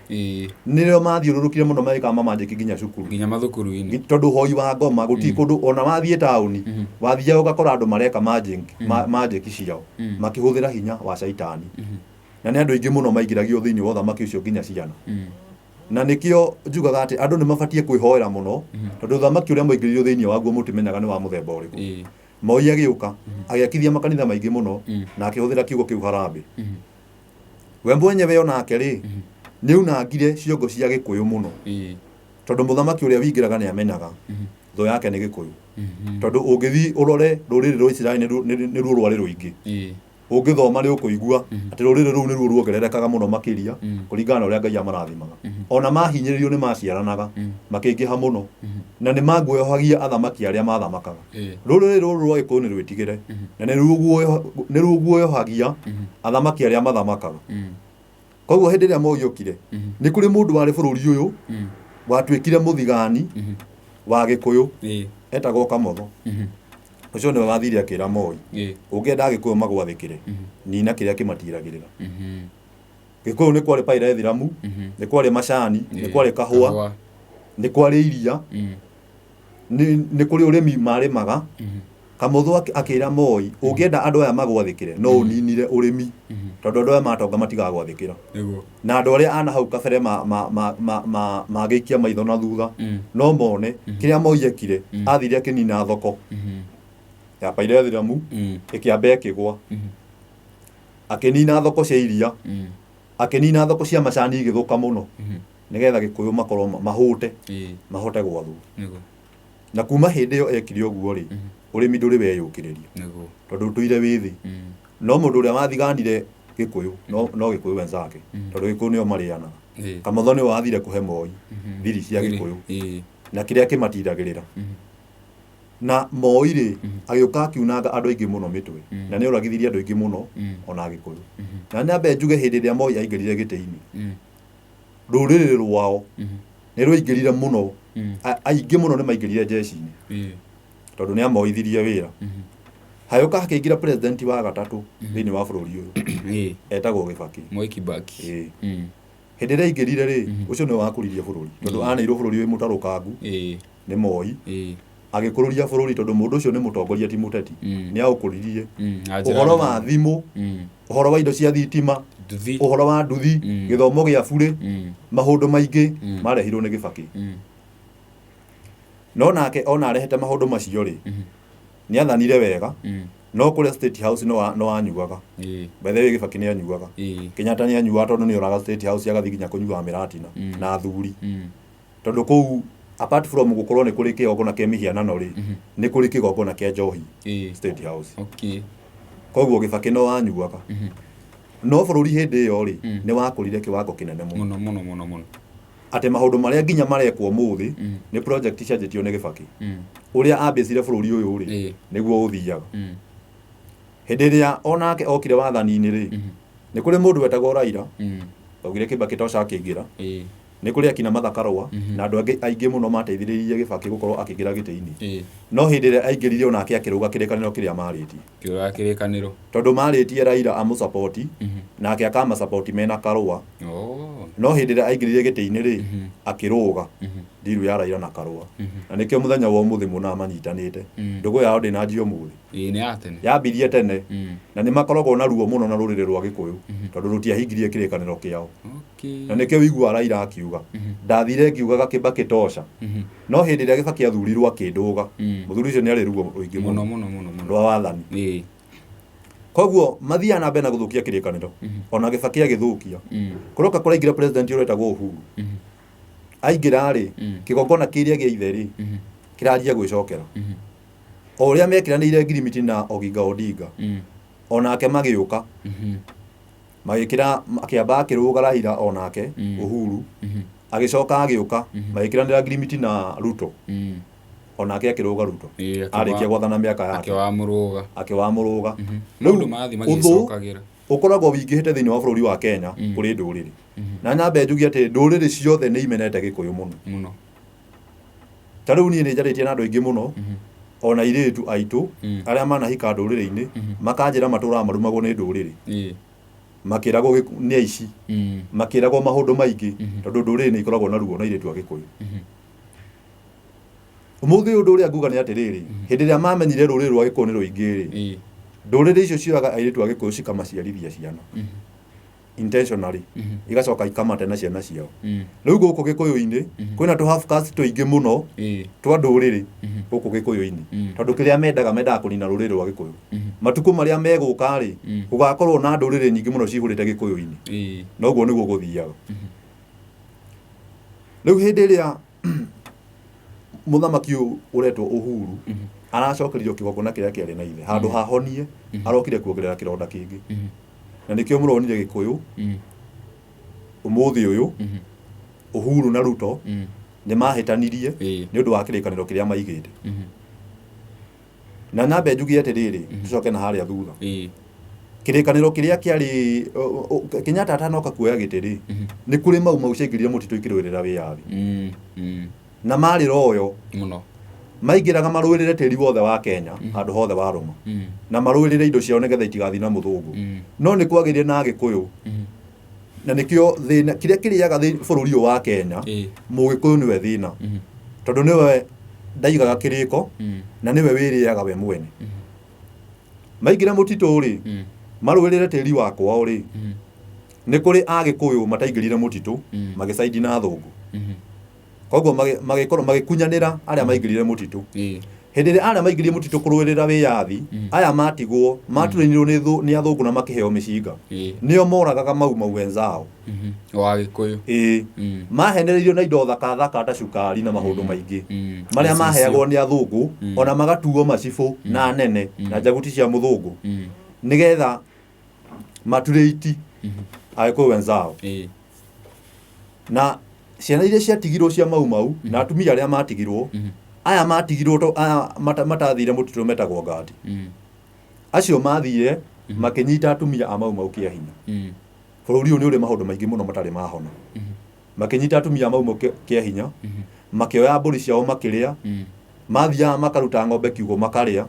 Nĩrĩo mathiũrũrũkire mũno magĩkaga mamanjĩki nginya cukuru. Nginya mathukuru-inĩ. Tondũ ũhoi wa ngoma gũtirĩ kũndũ ona wathiĩ taũni, wathiaga ũgakora andũ mareka manjĩki ciao, makĩhũthĩra hinya wa caitani. Na nĩ andũ aingĩ mũno maingĩragio thĩinĩ wa ũthamaki ũcio nginya ciana. Na nĩkĩo njugaga atĩ andũ nĩ mabatiĩ kwĩhoera mũno, tondũ ũthamaki ũrĩa mwaingĩririo thĩinĩ waguo mũtimenyaga nĩ wa mũthemba ũrĩkũ. Moi agĩũka agĩakithia makanitha maingĩ mũno na akĩhũthĩra kiugo kĩu harambĩ. We mwenyewe onake rĩ, nĩ aunangire ciongo cia Gĩkũyũ mũno, tondũ mũthamaki ũrĩa wingĩraga nĩ amenyaga thũ yake nĩ Gĩkũyũ. Tondũ ũngĩthiĩ ũrore rũrĩrĩ rwa Isiraeli nĩruo rwarĩ rũingĩ. Ũngĩthoma nĩ ũkũigua atĩ rũrĩrĩ rũu nĩruo ruongererekaga mũno makĩria kũringana na ũrĩa Ngai amarathimaga. Ona mahinyĩrĩrio nĩ maciaranaga makĩingĩha mũno, na nĩ maguoyohagia athamaki arĩa mathamakaga. Rũrĩrĩ rũrũ rwa Gĩkũyũ nĩ rwĩtigĩre, na nĩ rũguoyohagia athamaki arĩa mathamakaga. Koguo hĩndĩ ĩrĩa Moi okire, nĩ kũrĩ mũndũ warĩ bũrũri ũyũ watuĩkire mũthigani wa Gĩkũyũ, etagwo Kamotho. Ũcio nĩwe wathire akĩra Moi, ũngĩenda Agĩkũyũ magwathĩkĩre, nina kĩrĩa kĩmatiragĩrĩra. Gĩkũyũ nĩ kwarĩ pyrethrum, nĩ kwarĩ macani, nĩ kwarĩ kahũa, nĩ kwarĩ iria, nĩ kũrĩ ũrĩmi marĩmaga. Kamotho akĩra Moi, ũngĩenda andũ aya magwathĩkĩre, no ũninire ũrĩmi, tondũ andũ aya matonga matigagwathĩkĩra. Na andũ arĩa ana hau kabere magĩikia maitho na thutha, no mone kĩrĩa Moi ekire, athire akĩnina thoko ya pyrethrum, ĩkĩamba ĩkĩgwa, akĩnina thoko cia iria, akĩnina thoko cia macani igĩthũka mũno, nĩgetha Gĩkũyũ makorwo mahũte, mahote gwathwo. Na kuma hĩndĩ ĩyo ekire ũguo rĩ, ũrĩmi ndũrĩ weyũkĩrĩria, tondũ ũtũire wĩ thĩ. No mũndũ ũrĩa wathiganire Gĩkũyũ no Gĩkũyũ wenzake, tondũ Gĩkũyũ nĩo marĩanaga. Kamotho nĩwe wathire kũhe Moi thiri cia Gĩkũyũ na kĩrĩa kĩmatiragĩrĩra. Na Moi rĩ, agĩũka akiunanga andũ aingĩ mũno mĩtwe, na nĩ oragithirie andũ aingĩ mũno ona Gĩkũyũ. Na nyambe njuge hĩndĩ ĩrĩa Moi aingĩrire gĩtĩ-inĩ, rũrĩrĩ rwao nĩ rwaingĩrire mũno, aingĩ mũno nĩ maingĩrire jeshi-inĩ, tondũ nĩ amoithirie wĩra. Hayũka hakĩingĩra president wa gatatũ thĩinĩ wa bũrũri ũyũ, etagwo Gĩbakĩ. Mwai Kibaki. Hĩndĩ ĩrĩa aingĩrire rĩ, ũcio nĩwe wakũririe bũrũri, tondũ aneirwo bũrũri wĩ mũtarũkangu nĩ Moi, agĩkũrũria bũrũri, tondũ mũndũ ũcio nĩ mũtongoria ti mũteti, nĩ aũkũririe. Ũhoro wa thimũ, ũhoro wa indo cia thitima, ũhoro wa nduthi, gĩthomo gĩa burĩ, maũndũ maingĩ marehirwo nĩ Gĩbakĩ. No nake ona arehete maũndũ macio rĩ, nĩ athanire wega, no kũrĩa State House no anyuaga. By the way, Gĩbakĩ nĩ anyuaga. Kenyatta nĩ anyuaga, tondũ nĩ oraga State House agathiĩ nginya kũnyuaga mĩratina na athuri. Tondũ kũu apart from gũkorwo nĩ kũrĩ kĩgongona kĩa mĩhianano rĩ, nĩ kũrĩ kĩgongona kĩa njohi State House. Koguo Gĩbakĩ no anyuaga. No bũrũri hĩndĩ ĩyo rĩ, nĩ wakũrire kĩwango kĩnene mũno. Mũno mũno mũno mũno. Atĩ maũndũ marĩa nginya marekwo ũmũthĩ nĩ project cianjĩtio nĩ Gĩbakĩ. Ũrĩa ambĩcire bũrũri ũyũ rĩ, nĩguo ũthiaga. Hĩndĩ ĩrĩa onake okire wathani-inĩ rĩ, nĩ kũrĩ mũndũ wetagwo Raila, augire Kibaki tosha akĩingĩra. Nĩ kũrĩ akina Martha Karũa na andũ angĩ aingĩ mũno mateithĩrĩirie Gĩbakĩ gũkorwo akĩingĩra gĩtĩ-inĩ. No hĩndĩ ĩrĩa aingĩrire onake akĩrũga kĩrĩkanĩro kĩrĩa marĩtie. Kĩrũga kĩrĩkanĩro. Tondũ marĩtie Raila amũsapoti, nake akamasapoti mena Karũa. No hĩndĩ ĩrĩa aingĩrire gĩtĩ-inĩ rĩ, akĩrũga ndiru ya Raila na Karũa. Na nĩkĩo mũthenya wa ũmũthĩ muonaga manyitanĩte. Ndũgũ yao ndĩnanjia ũmũthĩ. Ĩĩ, nĩ ya tene. Yambirie tene. Na nĩ makoragwo na ruo mũno na rũrĩrĩ rwa Gĩkũyũ, tondũ rũtiahingirie kĩrĩkanĩro kĩao. Na nĩkĩo ũiguaga Raila akiuga, ndathire ngiugaga Kibaki tosha. No hĩndĩ ĩrĩa Kibaki athurirwo akĩndũga, mũthuri ũcio nĩ arĩ ruo rũingĩ mũno mũno mũno mũno rwa wathani. Koguo mathiaga na mbere na gũthũkia kĩrĩkanĩro. Ona Kibaki agĩthũkia. Kũroka kũraingĩra president ũrĩa wetagwo Uhuru. Aingĩra rĩ, kĩgongona kĩrĩa gĩa ithe rĩ, kĩranjia gwĩcokera. O ũrĩa mekĩranĩire ngirimiti na Oginga Odinga, onake magĩũka, magĩkĩra, akĩamba akĩrũga Raila onake, Uhuru, agĩcoka agĩũka, magĩkĩranĩra ngirimiti na Ruto, onake akĩrũga Ruto. Arĩkia gwathana mĩaka yake. Akĩwamũrũga. Akĩwamũrũga. Maũndũ marathiĩ magĩcokagĩra. Ũkoragwo wĩingĩhĩte thĩinĩ wa bũrũri wa Kenya kũrĩ ndũrĩrĩ. Na nyambe njuge atĩ ndũrĩrĩ ciothe nĩ imenete Gĩkũyũ mũno. Mũno. Ta rĩu niĩ nĩ njarĩtie na andũ aingĩ mũno, ona airĩtu aitũ arĩa manahika ndũrĩrĩ-inĩ, makanjĩra matũraga marumagwo nĩ ndũrĩrĩ. Makĩragwo nĩ aici, makĩragwo maũndũ maingĩ, tondũ ndũrĩrĩ nĩ ikoragwo na ruo na airĩtu a Gĩkũyũ. Ũmũthĩ ũyũ ũndũ ũrĩa nguga nĩ atĩrĩrĩ, hĩndĩ ĩrĩa mamenyire rũrĩrĩ rwa Gĩkũyũ nĩ rũingĩ rĩ, ndũrĩrĩ icio cioyaga airĩtu a Gĩkũyũ cikamaciarithia ciana. Intentionally igacoka ikamate na ciana ciao. Rĩu gũkũ Gĩkũyũ-inĩ kwĩna tũ half caste tũingĩ mũno twa ndũrĩrĩ gũkũ Gĩkũyũ-inĩ, tondũ kĩrĩa mendaga, mendaga kũnina rũrĩrĩ rwa Gĩkũyũ. Matukũ marĩa megũka rĩ, gũgakorwo na ndũrĩrĩ nyingĩ mũno cihũrĩte Gĩkũyũ-inĩ. Na ũguo nĩguo gũthiaga. Rĩu hĩndĩ ĩrĩa mũthamaki ũyũ ũretwo Uhuru aracokeririo kĩgongona kĩrĩa kĩarĩ na ithe, handũ hahonie arokire kuongerera kĩronda kĩngĩ. Na nĩkĩo mũronire Gĩkũyũ ũmũthĩ ũyũ, Uhuru na Ruto nĩ mahĩtanirie nĩ ũndũ wa kĩrĩkanĩro kĩrĩa maigĩte. Na nyambe njuge atĩrĩrĩ, tũcoke na harĩa thutha, kĩrĩkanĩro kĩrĩa kĩarĩ Kenyatta atanoka kuoya gĩtĩ rĩ, nĩ kũrĩ Mau Mau ciaingĩrire mũtitũ ikĩrũĩrĩra wĩyathi na marĩ royo. Mũno. Maingĩraga marũĩrĩre tĩri wothe wa Kenya, handũ hothe warũma, na marũĩrĩre indo ciao nĩgetha itigathiĩ na mũthũngũ. No nĩ kwagĩire na Agĩkũyũ, na nĩkĩo thĩna kĩrĩa kĩrĩaga bũrũri ũyũ wa Kenya, Mũgĩkũyũ nĩwe thĩna, tondũ nĩwe ndaigaga kĩrĩko na nĩwe wĩrĩaga we mwene. Maingĩra mũtitũ rĩ, marũĩrĩre tĩri wa kwao rĩ, nĩ kũrĩ Agĩkũyũ mataingĩrire mũtitũ, magĩcaindi na athũngũ. Koguo magĩkorwo magĩkunyanĩra arĩa maingĩrire mũtitũ. Hĩndĩ ĩrĩa arĩa maingĩrire mũtitũ kũrũĩrĩra wĩyathi, aya matigwo maturĩinirwo nĩ athũngũ na makĩheo mĩcinga, nĩo moragaga Mau Mau wenzao. Wa Gĩkũyũ. Ĩĩ. Mahenereirio na indo thaka thaka ta cukari na maũndũ maingĩ marĩa Gĩcicio. maheagwo nĩ athũngũ, ona magatuo macibũ na anene na njaguti cia mũthũngũ, nĩgetha maturĩiti Agĩkũyũ wenzao. Na ciana iria ciatigirwo cia Mau Mau na atumia arĩa matigirwo, aya matigirwo to aya matathire mũtitũ metagwo ngati. Acio mathire makĩnyita atumia a Mau Mau kĩa hinya. Bũrũri ũyũ nĩ ũrĩ maũndũ maingĩ mũno matarĩ mahona. Makĩnyita atumia a Mau Mau kĩa hinya, makĩoya mbũri ciao makĩrĩa, mathiaga makaruta ng'ombe kiugũ makarĩa.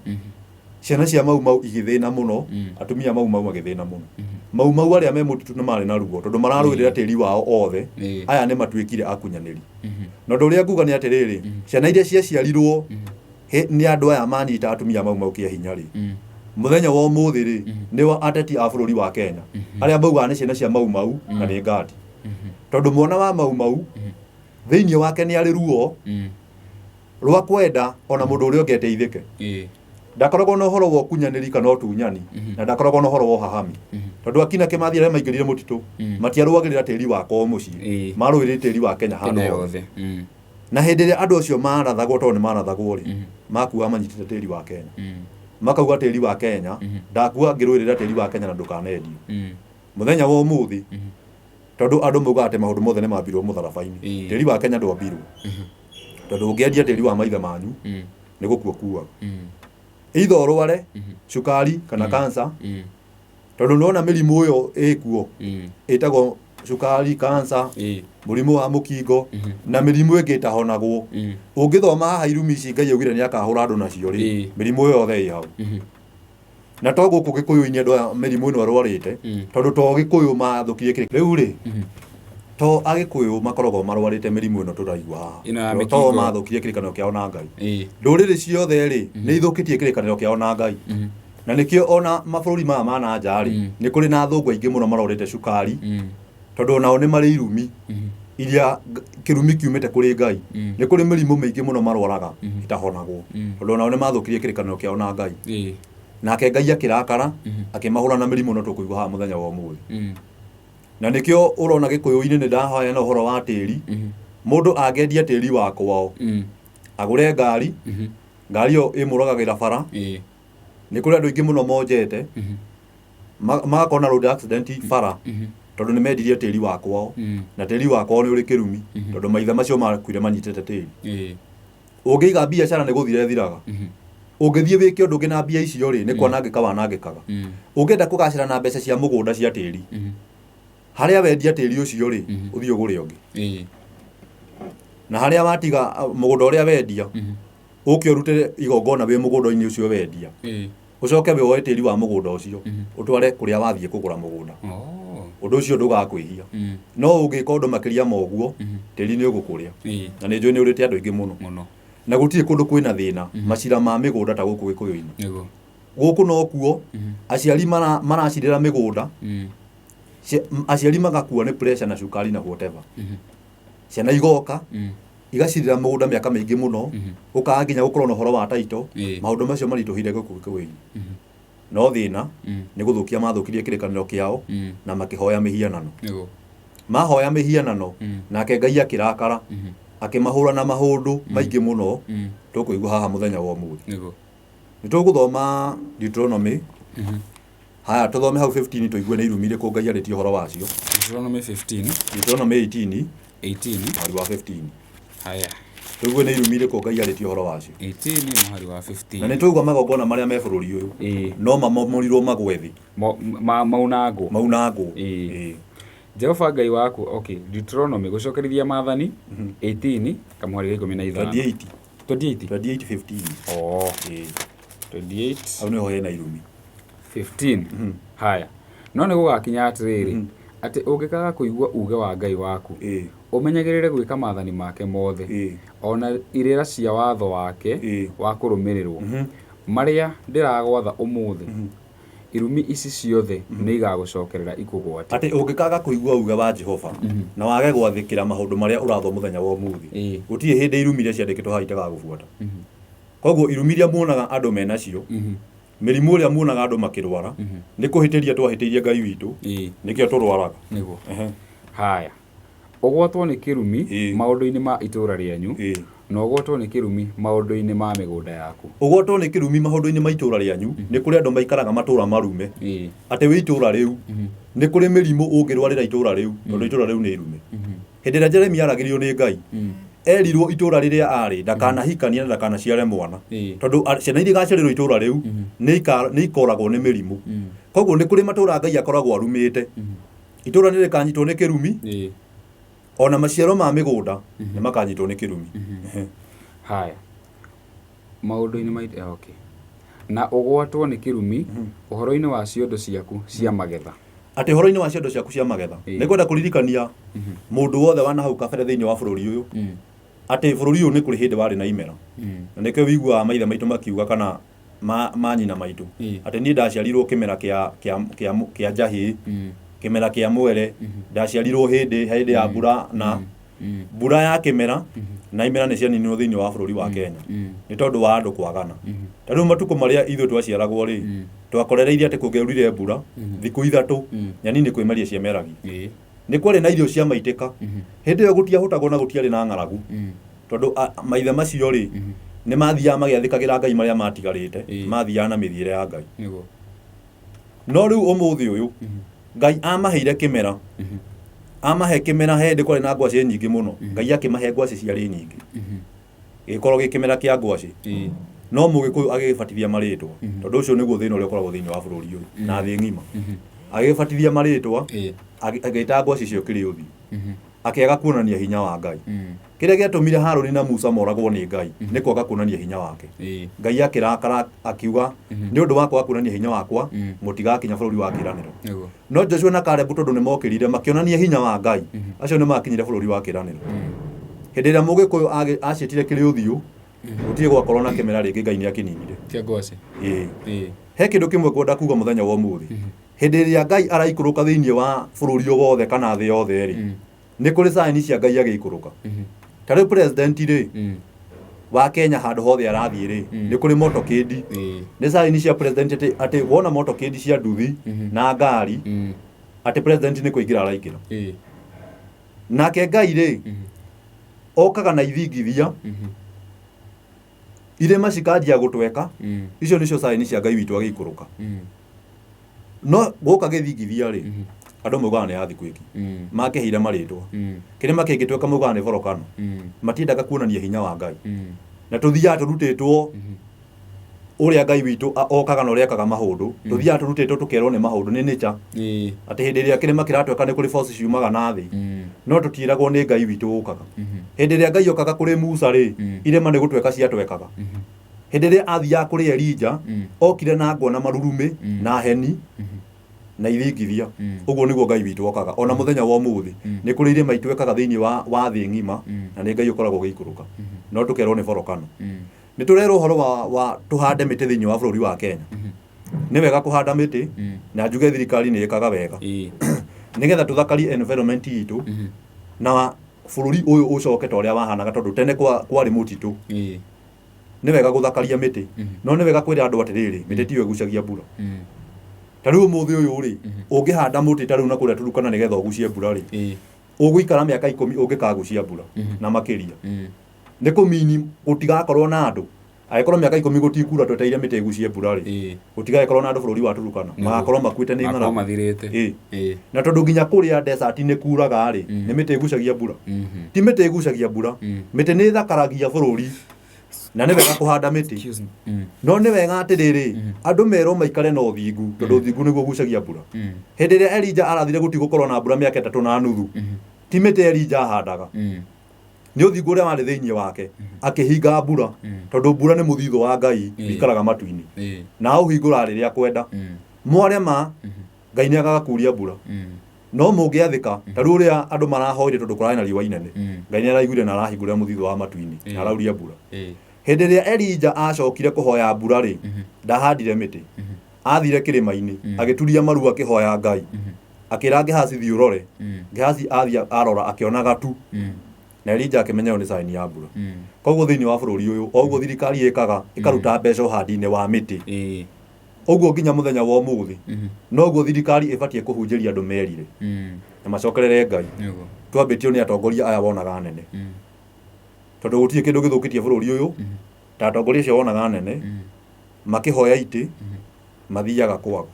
Ciana cia Mau Mau igĩthĩna mũno, atumia a Mau Mau magĩthĩna mũno. Mau Mau arĩa me mũtitũ nĩ marĩ na ruo tondũ mararũĩrĩra tĩri wao othe. Aya nĩ matuĩkire akunyanĩri. Na ũndũ ũrĩa nguga nĩ atĩrĩrĩ, ciana iria ciaciarirwo nĩ andũ aya manyita atumia a Mau Mau kĩa hinya rĩ, mũthenya wa ũmũthĩ rĩ, nĩo ateti a bũrũri wa Kenya arĩa maugaga nĩ ciana cia Mau Mau na nĩ ngati, tondũ mwana wa Mau Mau thĩinĩ wake nĩ arĩ ruo rwa kwenda ona mũndũ ũrĩa ũngĩ ateithĩke. Ndakoragwo na ũhoro wa ũkunyanĩri kana ũtunyani, na ndakoragwo na ũhoro wa ũhahami, tondũ akina Kĩmathi arĩa maingĩrire mũtitũ matiarũagĩrĩra tĩri wa kwao mũciĩ, marũĩrĩire tĩri wa Kenya handũ Kenya hothe. Yothe. Na hĩndĩ ĩrĩa andũ acio marathagwo, tondũ nĩ marathagwo rĩ, makuaga manyitĩte tĩri wa Kenya, makauga tĩri wa Kenya, ndakua ngĩrũĩrĩra tĩri wa Kenya na ndũkanendio. Mũthenya wa ũmũthĩ, tondũ andũ maugaga atĩ maũndũ mothe nĩ mambirwo mũtharaba-inĩ, tĩri wa Kenya ndwambirwo, tondũ ũngĩendia tĩri wa maithe manyu, nĩ gũkua kuaga, either ũrware cukari kana cancer, tondũ nĩwona mĩrimũ ĩyo ĩkuo ĩtagwo cukari, cancer, mũrimũ wa mũkingo na mĩrimũ ĩngĩ ĩtahonagwo. Ũngĩthoma haha irumi ici Ngai augire nĩ akahũra andũ nacio rĩ, mĩrimũ ĩyo yothe ĩ hau. Na to gũkũ Gĩkũyũ-inĩ andũ aya mĩrimũ ĩno ĩrwarĩte, tondũ to Gĩkũyũ mathũkirie kĩrĩ rĩu rĩ, to Agĩkũyũ makoragwo marwarĩte mĩrimũ ĩno tũraigua haha. Ĩno ya To mĩkingo. mathũkirie kĩrĩkanĩro kĩao na Ngai. Ndũrĩrĩ ciothe rĩ, nĩ ithũkĩtie kĩrĩkanĩro kĩao na Ngai, na nĩkĩo ona mabũrũri maya ma na nja rĩ, nĩ kũrĩ na athũngũ aingĩ mũno marwarĩte cukari, tondũ onao nĩ marĩ irumi iria kĩrumi kiumĩte kũrĩ Ngai. Nĩ kũrĩ mĩrimũ mĩingĩ mũno marwaraga ĩtahonagwo, tondũ onao nĩ mathũkirie kĩrĩkanĩro kĩao na Ngai, nake Ngai akĩrakara akĩmahũra na mĩrimũ ĩno tũkũigua haha mũthenya wa ũmũthĩ. Na nĩkĩo ũrona Gĩkũyũ-inĩ nĩ ndahoya na ũhoro wa tĩri. Mũndũ angĩendia tĩri wa kwao agũre ngari, ngari ĩyo ĩmũragagĩra bara. Nĩ kũrĩ andũ aingĩ mũno monjete, magakorwo na road accident bara, tondũ nĩ mendirie tĩri wa kwao. Na tĩri wa kwao nĩ ũrĩ kĩrumi, tondũ maithe macio makuire manyitĩte tĩri. Ũngĩiga biacara nĩ gũthira ĩthiraga. Ũngĩthiĩ wĩke ũndũ ũngĩ na mbia icio rĩ, nĩ kwanangĩka wanangĩkaga. Ũngĩenda kũgacĩra na mbeca cia mũgũnda cia tĩri, harĩa wendia tĩri ũcio rĩ, ũthiĩ ũgũre ũngĩ. Na harĩa watiga mũgũnda ũrĩa wendia, ũke ũrute igongona wĩ mũgũnda-inĩ ũcio wendia, ũcoke woe tĩri wa mũgũnda ũcio ũtware kũrĩa wathiĩ kũgũra mũgũnda. Oh. Ũndũ ũcio ndũgakwĩhia. No ũngĩka ũndũ makĩria ma ũguo, tĩri nĩ ũgũkũrĩa. Na nĩ njũĩ nĩ ũrĩte andũ aingĩ mũno. Mũno. Na gũtirĩ kũndũ kwĩna thĩna macira ma mĩgũnda ta gũkũ Gĩkũyũ-inĩ. Nĩguo. Gũkũ nokuo aciari maracirĩra mĩgũnda. Aciari magakua nĩ pressure na cukari na whatever. Ciana igoka igacirĩra mũgũnda mĩaka mĩingĩ mũno, gũkaga nginya gũkorwo na ũhoro wa title. Maũndũ macio maritũhire gũkũ gĩkũyũ-inĩ, no thĩna nĩ gũthũkia mathũkirie kĩrĩkanĩro kĩao na makĩhoya mĩhianano. Mahoya mĩhianano, nake Ngai akĩrakara, akĩmahũra na maũndũ maingĩ mũno tũkũigua haha mũthenya wa ũmũthĩ. Nĩ tũgũthoma Deuteronomy. Haya, tũthome hau 15 tũigue nĩ irumi irĩkũ Ngai arĩtie ũhoro wacio. Deuteronomy 15. Deuteronomy 18. 18. Mũhari wa 15. Haya. Tũigue nĩ irumi irĩkũ Ngai arĩtie ũhoro wacio. 18 mũhari wa 15. Na nĩ tũigua magongona marĩa me bũrũri ũyũ no mamomorirwo magwe thĩ. Maunangwo. Maunangwo. Ĩĩ. Jehova Ngai waku. Okay, Deuteronomy, gũcokerithia maathani, 18 kamũhari ga 15. 28. 28. 28 15. Oh. Ĩĩ. 28. Hau nĩho hena irumi. 15. Haya, no nĩ gũgakinya atĩrĩrĩ, atĩ ũngĩkaga kũigua uuge wa Ngai waku, ũmenyagĩrĩre gwĩka maathani make mothe, ona irĩra cia watho wake wa kũrũmĩrĩrwo, marĩa ndĩragwatha ũmũthĩ, irumi ici ciothe nĩ igagũcokerera ikũgwate. Atĩ ũngĩkaga kũigua uge wa Jehova na wage gwathĩkĩra maũndũ marĩa ũrathwo mũthenya wa ũmũthĩ, gũtirĩ hĩndĩ irumi iria ciandĩkĩtwo haha itagagũbuata. Koguo irumi iria muonaga andũ menacio, mĩrimũ ĩrĩa muonaga andũ makĩrwara, nĩ kũhĩtĩria twahĩtĩirie Ngai witũ, nĩkĩo tũrwaraga. Nĩguo. Haya, ũgwatwo nĩ kĩrumi maũndũ-inĩ ma itũũra rĩanyu, na ũgwatwo nĩ kĩrumi maũndũ-inĩ ma mĩgũnda yaku. Ũgwatwo nĩ kĩrumi maũndũ-inĩ ma itũũra rĩanyu, nĩ kũrĩ andũ maikaraga matũũra marume. Atĩ wĩ itũũra rĩu, nĩ kũrĩ mĩrimũ ũngĩrwarĩra itũũra rĩu, tondũ itũũra rĩu nĩ irume. Hĩndĩ ĩrĩa Jeremia aragĩrio nĩ Ngai, erirwo itũũra rĩrĩa arĩ ndakanahikanie na ndakanaciare mwana, tondũ ciana iria igaciarĩrwo itũũra rĩu nĩ ikoragwo nĩ mĩrimũ. Koguo nĩ kũrĩ matũũra Ngai akoragwo arumĩte. Itũũra nĩ rĩkanyitwo nĩ kĩrumi, ona maciaro ma mĩgũnda nĩ makanyitwo nĩ kĩrumi. Haya, maũndũ-inĩ ma okay. Na ũgwatwo nĩ kĩrumi ũhoro-inĩ wa ciondo ciaku cia magetha. Atĩ ũhoro-inĩ wa ciondo ciaku cia magetha. Nĩ ngwenda kũririkania mũndũ wothe wana hau kabere thĩinĩ wa bũrũri ũyũ, atĩ bũrũri ũyũ nĩ kũrĩ hĩndĩ warĩ na imera. Na nĩkĩo wĩiguaga maithe maitũ makiuga kana manyina maitũ, atĩ niĩ ndaciarirwo kĩmera kĩa njahĩ, kĩmera kĩa mwere, ndaciarirwo hĩndĩ ya mbura, na mbura ya kĩmera na imera nĩ cianinirwo thĩinĩ wa bũrũri wa Kenya nĩ tondũ wa andũ kwagana. Ta rĩu matukũ marĩa ithuĩ twaciaragwo rĩ, twakorereirie atĩ kũngĩaurire mbura thikũ 3, nyeni nĩ kwĩmeria ciemeragia. Nĩ kwarĩ na irio cia maitĩka. Hĩndĩ ĩyo gũtiahũtagwo na gũtiarĩ na ng'aragu, tondũ maithe macio rĩ, nĩ mathiaga magĩathĩkagĩra Ngai marĩa matigarĩte, mathiaga na mĩthiĩre ya Ngai. No rĩu ũmũthĩ ũyũ, Ngai amaheire kĩmera. Amahe kĩmera hĩndĩ kwarĩ na ngwacĩ nyingĩ mũno. Ngai akĩmahe ngwacĩ ciarĩ nyingĩ. Gĩkorwo gĩ kĩmera kĩa ngwacĩ. No Mũgĩkũyũ agĩgĩbatithia marĩtwa, tondũ ũcio nĩguo thĩna ũrĩa ũkoragwo thĩinĩ wa bũrũri ũyũ na thĩ ng'ima. Agĩgĩbatithia marĩtwa, agĩta ngwacĩ icio kĩrĩ ũthiũ. Akĩaga kuonania hinya wa Ngai. Kĩrĩa gĩatũmire Harũni na Musa moragwo nĩ Ngai nĩ kwaga kuonania hinya wake. Ngai akĩrakara akiuga, nĩ ũndũ wa kwaga kuonania hinya wakwa, mũtigakinya bũrũri wa kĩĩranĩro. No Joshua na Kalebu tondũ nĩ mokĩrire makĩonania hinya wa Ngai, acio nĩ makinyire bũrũri wa kĩĩranĩro. Hĩndĩ ĩrĩa Mũgĩkũyũ aciĩtire kĩrĩ ũthiũ, gũtirĩ gwakorwo na kĩmera rĩngĩ, Ngai nĩ akĩninire. Kĩa ngwacĩ. He kĩndũ kĩmwe ngwenda kuga mũthenya wa ũmũthĩ. Hĩndĩ ĩrĩa Ngai araikũrũka thĩinĩ wa bũrũri wothe kana thĩ yothe rĩ, nĩ kũrĩ sign cia Ngai agĩikũrũka. Ta rĩu president rĩ, wa Kenya handũ hothe arathiĩ rĩ, nĩ kũrĩ motorcade. Nĩ sign cia president atĩ wona motorcade cia nduthi na ngari, atĩ president nĩ kũingĩra araingĩra. Nake Ngai rĩ, okaga na ithingithia, irĩma cikanjia gũtweka, icio nĩcio sign cia Ngai witũ agĩikũrũka. No gũka gĩthingithia rĩ, andũ maugaga nĩ earthquake. Makĩheire marĩtwa. Kĩrĩma kĩngĩtweka maugaga nĩ volcano. Matiendaga kuonania hinya wa Ngai. Na tũthiaga tũrutĩtwo ũrĩa Ngai witũ okaga na ũrĩa ekaga maũndũ, tũthiaga tũrutĩtwo tũkerwo nĩ maũndũ nĩ nature. Atĩ hĩndĩ ĩrĩa kĩrĩma kĩratweka nĩ kũrĩ force ciumaga na thĩ. No tũtiĩragwo nĩ Ngai witũ ũkaga. Hĩndĩ ĩrĩa Ngai okaga kũrĩ Musa rĩ, irĩma nĩ gũtweka ciatwekaga. Hĩndĩ ĩrĩa athiaga kũrĩ Elija, okire na ngwa na marurumĩ, na heni, na ithingithia. Ũguo nĩguo Ngai witũ okaga. Ona mũthenya wa ũmũthĩ, nĩ kũrĩ irĩma itwekaga thĩinĩ wa thĩ ng'ima, na nĩ Ngai ũkoragwo ũgĩikũrũka. No tũkerwo nĩ volcano. Nĩ tũrerwo ũhoro wa tũhande mĩtĩ thĩinĩ wa bũrũri wa Kenya. Nĩ wega kũhanda mĩtĩ, na njuge thirikari nĩ ĩkaga wega. Nĩgetha tũthakarie environment itũ na bũrũri ũyũ ũcoke ta ũrĩa wahanaga, tondũ tene kwarĩ mũtitũ. Nĩ wega gũthakaria mĩtĩ, no nĩ wega kwĩra andũ atĩrĩrĩ, mĩtĩ tiyo ĩgucagia mbura. Ta rĩu ũmũthĩ ũyũ rĩ, ũngĩhanda mũtĩ ta rĩu na kũrĩa Turukana nĩgetha ũgucie mbura rĩ, ũgũikara mĩaka 10 ũngĩkagucia mbura na makĩria. Nĩ kũmini gũtigakorwo na andũ. Angĩkorwo mĩaka 10 gũtikura twetereire mĩtĩ ĩgucie mbura rĩ, gũtigagĩkorwo na andũ bũrũri wa Turukana, magakorwo makuĩte nĩ Makorwo ng'aragu. Mathirĩte. Na tondũ nginya kũrĩa desert nĩ kuraga rĩ, nĩ mĩtĩ ĩgucagia mbura? Ti mĩtĩ ĩgucagia mbura. Mĩtĩ nĩ ĩthakaragia bũrũri na nĩ wega kũhanda mĩtĩ. Excuse me. No nĩ wega atĩrĩrĩ, andũ merwo maikare na ũthingu, tondũ ũthingu nĩguo ũgucagia mbura. Hĩndĩ ĩrĩa Elijah arathire gũtigũkorwo na mbura mĩaka 3.5, ti mĩtĩ Elijah ahandaga, nĩ ũthingu ũrĩa warĩ thĩinĩ wake akĩhinga mbura, tondũ mbura nĩ mũthithũ wa Ngai wikaraga matu-inĩ na aũhingũraga rĩrĩa kwenda. Mwarema Ngai nĩ agaga kuria mbura, no mũngĩathĩka ta rĩu ũrĩa andũ marahoire tondũ kũrarĩ na riũa inene, Ngai nĩ araiguire na arahingũrĩra mũthithũ wa matu-inĩ na arauria mbura. Hĩndĩ ĩrĩa Elijah acokire kũhoya mbura rĩ, ndahandire mĩtĩ, athire kĩrĩma-inĩ agĩturia maru akĩhoya Ngai, akĩra Gehazi, "Thiĩ ũrore." Gehazi athiĩ arora akĩona gatu, na Elijah akĩmenya ĩyo nĩ sign ya mbura. Koguo thĩinĩ wa bũrũri ũyũ, o ũguo thirikari ĩkaga ĩkaruta mbeca ũhandi-inĩ wa mĩtĩ, ũguo nginya mũthenya wa ũmũthĩ noguo thirikari ĩbatiĩ kũhunjĩria andũ merire na macokerere Ngai. Twambĩtio nĩ atongoria aya wonaga nene, tondũ gũtirĩ kĩndũ gĩthũkĩtie bũrũri ũyũ ta atongoria acio wonaga nene makĩhoya itĩ mathiaga kwago.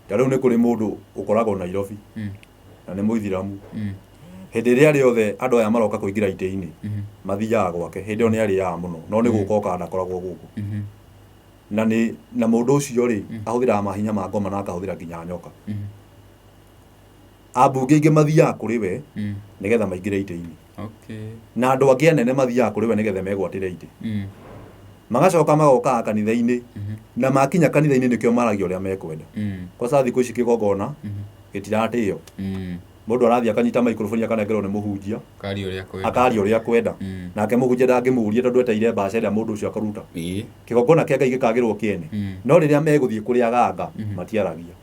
Ta rĩu nĩ kũrĩ mũndũ ũkoragwo Nairobi na nĩ mũithiramu. Hĩndĩ ĩrĩa rĩothe andũ aya maroka kũingĩra itĩ-inĩ, mathiaga gwake. Hĩndĩ ĩyo nĩ arĩaga mũno, no nĩ gũka okaga, ndakoragwo gũkũ. Na nĩ na mũndũ ũcio rĩ, ahũthĩraga mahinya ma ngoma na akahũthĩra nginya nyoka. Ambunge aingĩ mathiaga kũrĩ we nĩgetha maingĩre itĩ-inĩ, na andũ angĩ anene mathiaga kũrĩ we nĩgetha megwatĩre itĩ. Magacoka magokaga kanitha-inĩ, na makinya kanitha-inĩ nĩkĩo maragia ũrĩa mekwenda. Kwanza thikũ ici kĩgongona gĩtiratĩo. Mũndũ arathiĩ akanyita microphone, akanengerwo nĩ mũhunjia, Karia ũrĩa kwenda. Akaria ũrĩa kwenda. Nake mũhunjia ndangĩmũria tondũ etereire mbaca ĩrĩa mũndũ ũcio akaruta. Kĩgongona kĩa Ngai gĩkagĩrwo kĩene. No rĩrĩa megũthiĩ kũrĩa ganga, matiaragia.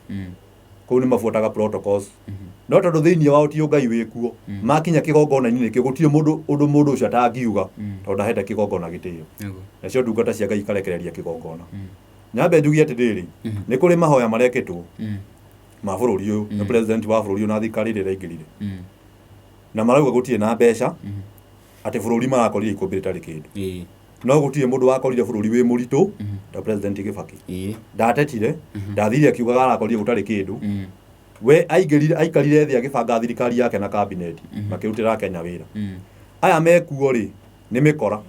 Kũu nĩ mabuataga protocols, no tondũ thĩinĩ wao ti Ũngai wĩkuo, makinya kĩgongona-inĩ nĩkĩo gũtirĩ mũndũ ũndũ mũndũ ũcio atangiuga, tondũ ndahete kĩgongona gĩtĩo. Nacio ndungata cia Ngai ikarekereria kĩgongona. Nyambe njugie atĩrĩrĩ, nĩ kũrĩ mahoya marekĩtwo ma bũrũri ũyũ nĩ president wa bũrũri ũyũ na thirikari ĩrĩa ĩraingĩrire, na marauga gũtirĩ na mbeca, atĩ bũrũri marakorire ikũmbĩ rĩtarĩ kĩndũ. No gũtirĩ mũndũ wakorire bũrũri wĩ mũritũ ta President Kibaki. Ndatetire, ndathire akiugaga arakorire gũtarĩ kĩndũ. We aingĩrire, aikarire thĩ agĩbanga thirikari yake na cabinet, makĩrutĩra Kenya wĩra. Aya mekuo rĩ, nĩ mĩkora,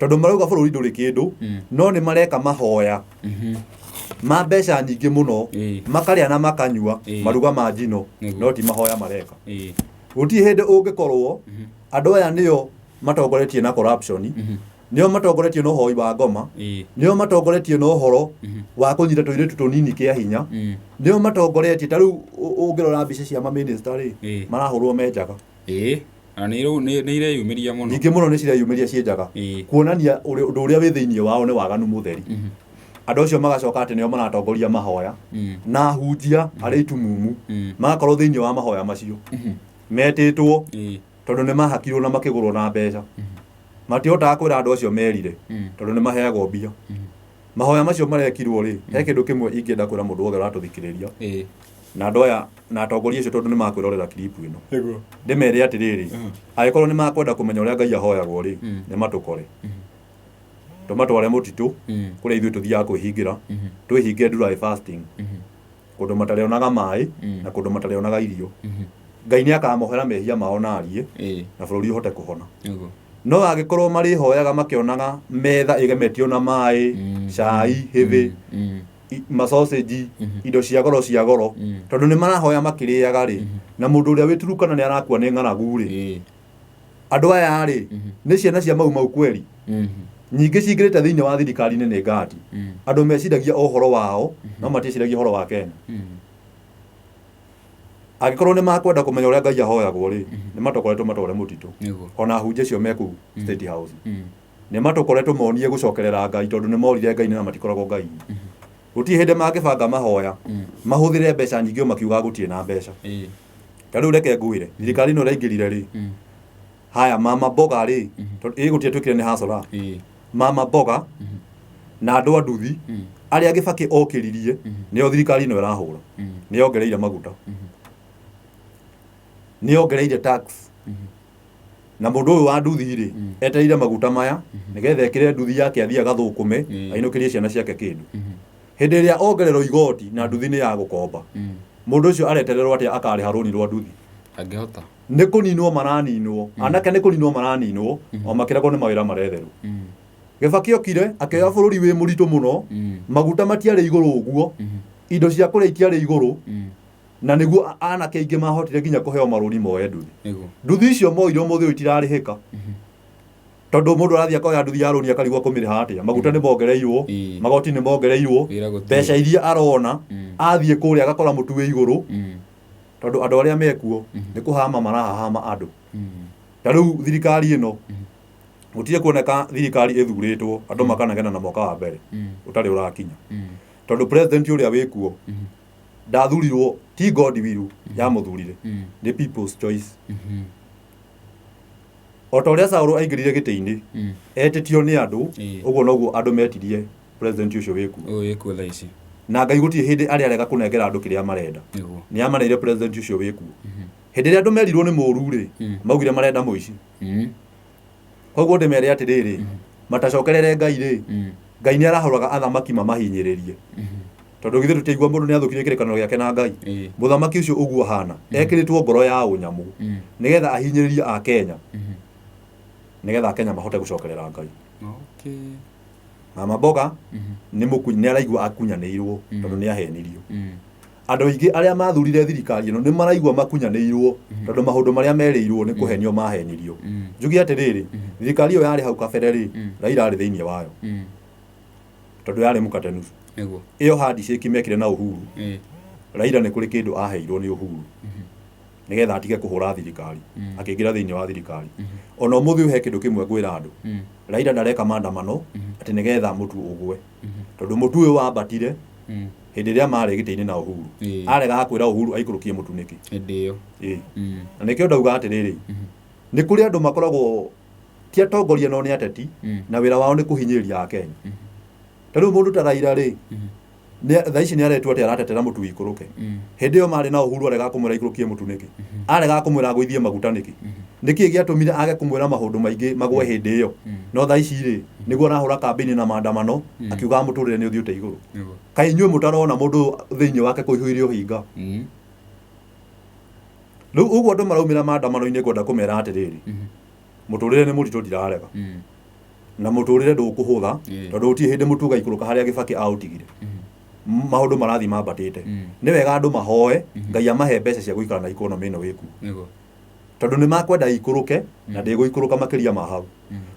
tondũ marauga bũrũri ndũrĩ kĩndũ, no nĩ mareka mahoya ma mbeca nyingĩ mũno, makarĩa na makanyua maruga ma njino. No ti mahoya mareka. Gũtirĩ hĩndĩ ũngĩkorwo andũ aya nĩo matongoretie na corruption, nĩo matongoretie na ũhoi wa ngoma, nĩo matongoretie na ũhoro wa kũnyita tũirĩtu tũnini kĩa hinya, nĩo matongoretie. Ta rĩu ũngĩrora mbica cia maminista rĩ, marahũrwo me njaga. Ĩĩ. Na nĩ ireyumĩria mũno. Nyingĩ mũno nĩ cireyumĩria ciĩ njaga, kuonania ũndũ ũrĩa wĩ thĩinĩ wao nĩ waganu mũtheri. Andũ acio magacoka atĩ nĩo maratongoria mahoya, na ahunjia arĩa itumumu magakorwo thĩinĩ wa mahoya macio metĩtwo, tondũ nĩ mahakirwo na makĩgũrwo na mbeca. Matihotaga kwĩra andũ acio merire, tondũ nĩ maheagwo mbia. Mahoya macio marekirwo rĩ, he kĩndũ kĩmwe ingĩenda kwĩra mũndũ wothe ũratũthikĩrĩria na andũ aya na atongoria acio, tondũ nĩ makwĩrorera clip ĩno. Ndĩmere atĩrĩrĩ, angĩkorwo nĩ makwenda kũmenya ũrĩa Ngai ahoyagwo rĩ, nĩ matũkore, tũmatware mũtitũ kũrĩa ithuĩ tũthiaga kwĩhingĩra, twĩhinge dry fasting, kũndũ matarĩonaga maĩ na kũndũ matarĩonaga irio. Ngai nĩ akamohera mehia mao na arie na bũrũri ũhote kũhona. No angĩkorwo marĩhoyaga makĩonaga metha ĩgemetio na maĩ, cai hĩthĩ, masausage, indo cia goro cia goro, tondũ nĩ marahoya makĩrĩaga rĩ, na mũndũ ũrĩa wĩ Turukana nĩ arakua nĩ ng'aragu rĩ, andũ aya rĩ, nĩ ciana cia Mau Mau kweri. Nyingĩ cingĩrĩte thĩinĩ wa thirikari-inĩ nĩ ngati. Andũ meciragia o ũhoro wao, no matiĩciragia ũhoro wa Kenya. Angĩkorwo nĩ makwenda kũmenya ũrĩa Ngai ahoyagwo rĩ, nĩ matũkore tũmatware mũtitũ. Ona ahunjia acio me kũu State House, nĩ matũkore tũmonie gũcokerera Ngai, tondũ nĩ morire Ngai-inĩ na matikoragwo Ngai-inĩ. Gũtirĩ hĩndĩ mangĩbanga mahoya mahũthĩre mbeca nyingĩ o makiugaga gũtirĩ na mbeca. Ta rĩu reke ngwĩre, thirikari ĩno ĩraingĩrire rĩ, haya mama mboga rĩ, tondũ ĩ gũtirĩ twĩkire nĩ hasora. Mama mboga na andũ a nduthi arĩa Kibaki okĩririe nĩo thirikari ĩno ĩrahũra. Nĩ yongereire maguta, nĩ yongereire tax, na mũndũ ũyũ wa nduthi rĩ etereire maguta maya nĩgetha ekĩre nduthi yake athiĩ agathũkũme ainũkĩrie ciana ciake kĩndũ. Hĩndĩ ĩrĩa ongererwo igoti na nduthi nĩ ya gũkomba, mũndũ ũcio aretererwo atĩa akarĩha rũni rwa nduthi? Angĩhota. Nĩ kũninwo maraninwo anake, nĩ kũninwo maraninwo o makĩragwo nĩ mawĩra maretherwo. Kibaki okire akĩoya bũrũri wĩ mũritũ mũno, maguta matiarĩ igũrũ ũguo, indo cia kũrĩa itiarĩ igũrũ, na nĩguo anake aingĩ mahotire nginya kũheo marũni moe nduthi. Nduthi icio moire ũmũthĩ ũyũ itirarĩhĩka, tondũ mũndũ arathiĩ akoya nduthi ya rũni akarigwo kũmĩrĩha atĩa. Maguta nĩ mongereirwo, magoti nĩ mongereirwo, Wĩra gũtirĩ. Mbeca iria arona athiĩ kũrĩa agakora mũtu wĩ igũrũ, tondũ andũ arĩa mekuo nĩ kũhama marahahama andũ. Ta rĩu thirikari ĩno gũtirĩ kuoneka thirikari ĩthurĩtwo andũ makanegena na mwaka wa mbere ũtarĩ ũrakinya, tondũ president ũrĩa wĩkuo ndathurirwo, ti God will yamũthurire, nĩ people's choice. O ta ũrĩa Saũlũ aingĩrire gĩtĩ-inĩ etĩtio nĩ andũ, ũguo noguo andũ metirie president ũcio wĩkuo. Ũyũ wĩkuo thaa ici. Na Ngai gũtirĩ hĩndĩ arĩa arega kũnengera andũ kĩrĩa marenda. Nĩ amaneire president ũcio wĩkuo. Hĩndĩ ĩrĩa andũ merirwo nĩ mũru rĩ, maugire marenda mũici. Koguo ndĩmere atĩrĩrĩ, matacokerere Ngai rĩ, Ngai nĩ arahũraga athamaki mamahinyĩrĩrie, tondũ githĩ tũtiaigua mũndũ nĩ athũkirie kĩrĩkanĩro gĩake na Ngai? Mũthamaki ũcio ũguo ahana ekĩrĩtwo ngoro ya ũnyamũ nĩgetha ahinyĩrĩrie Akenya, nĩgetha Akenya mahote gũcokerera Ngai. Mama mboga nĩ nĩ araigua akunyanĩirwo tondũ nĩ ahenirio. Andũ aingĩ arĩa mathurire thirikari ĩno nĩ maraigua makunyanĩirwo tondũ maũndũ marĩa merĩirwo nĩ kũhenio mahenirio. Njuge atĩrĩrĩ, thirikari ĩyo yarĩ hau kabere rĩ, Raila arĩ thĩinĩ wayo, tondũ yarĩ mũkate nusu. Ĩyo handshake mekire na Uhuru, Raila nĩ kũrĩ kĩndũ aheirwo nĩ Uhuru nĩgetha atige kũhũra thirikari, akĩingĩra thĩinĩ wa thirikari. Ona ũmũthĩ ũyũ he kĩndũ kĩmwe ngwĩra andũ, Raila ndareka maandamano atĩ nĩgetha mũtu ũgwe, tondũ mũtu ũyũ wambatire hĩndĩ ĩrĩa marĩ gĩtĩ-inĩ na Uhuru. Aregaga kwĩra Uhuru aikũrũkie mũtu nĩkĩ? Hĩndĩ ĩyo. Na nĩkĩo ndauga atĩrĩrĩ, nĩ kũrĩ andũ makoragwo ti atongoria no nĩ ateti, na wĩra wao nĩ kũhinyĩrĩria Akenya. Ta rĩu mũndũ ta Raila rĩ, thaa ici nĩ aretua atĩ aratetera mũtu wĩikũrũke. Hĩndĩ ĩyo marĩ na Uhuru aregaga kũmwĩra aikũrũkie mũtu nĩkĩ? Aregaga kũmwĩra agũithie maguta nĩkĩ? Nĩkĩ gĩatũmire age kũmwĩra maũndũ maingĩ magwe hĩndĩ ĩyo? No thaa ici rĩ, nĩguo arahũra kambĩini na maandamano akiugaga mũtũrĩre nĩ ũthiĩte igũrũ. Kaĩ inyuĩ mũtarona mũndũ thĩinĩ wake kũihũire ũhinga? Rĩu ũguo andũ maraumĩra maandamano-inĩ, ngwenda kũmera atĩrĩrĩ, mũtũrĩre nĩ mũritũ, ndirarega, na mũtũrĩre ndũkũhũtha, tondũ gũtirĩ hĩndĩ mũtu ũgaikũrũka harĩa Kibaki aũtigire. Maũndũ marathiĩ mambatĩte. Nĩ wega andũ mahoe Ngai amahe mbeca cia gũikara na economy ĩno ĩkuo, tondũ nĩ makwenda ikũrũke na ndĩgũikũrũka makĩria ma hau.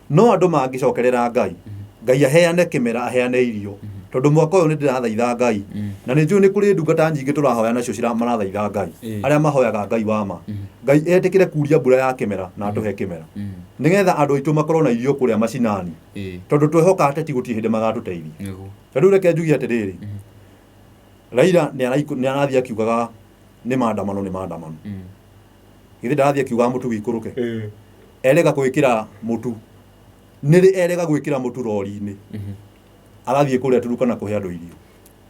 No andũ mangĩcokerera Ngai, Ngai aheane kĩmera, aheane irio, tondũ mwaka ũyũ nĩ ndĩrathaitha Ngai, na nĩ njũĩ nĩ kũrĩ ndungata nyingĩ tũrahoya nacio marathaitha Ngai, arĩa mahoyaga Ngai wa ma, Ngai etĩkĩre kuria mbura ya kĩmera na atũhe kĩmera, nĩgetha andũ aitũ makorwo na irio kũrĩa macinani, tondũ twehoka ateti gũtirĩ hĩndĩ magatũteithia. Ta rĩu reke njuge atĩrĩrĩ, Raila nĩ arathiĩ akiugaga nĩ maandamano, nĩ maandamano. Githĩ ndarathiĩ akiugaga mũtu wĩikũrũke? Erega gwĩkĩra mũtu nĩrĩ? Erega gwĩkĩra mũtu rori-inĩ, arathiĩ kũrĩa Turukana kũhe andũ irio.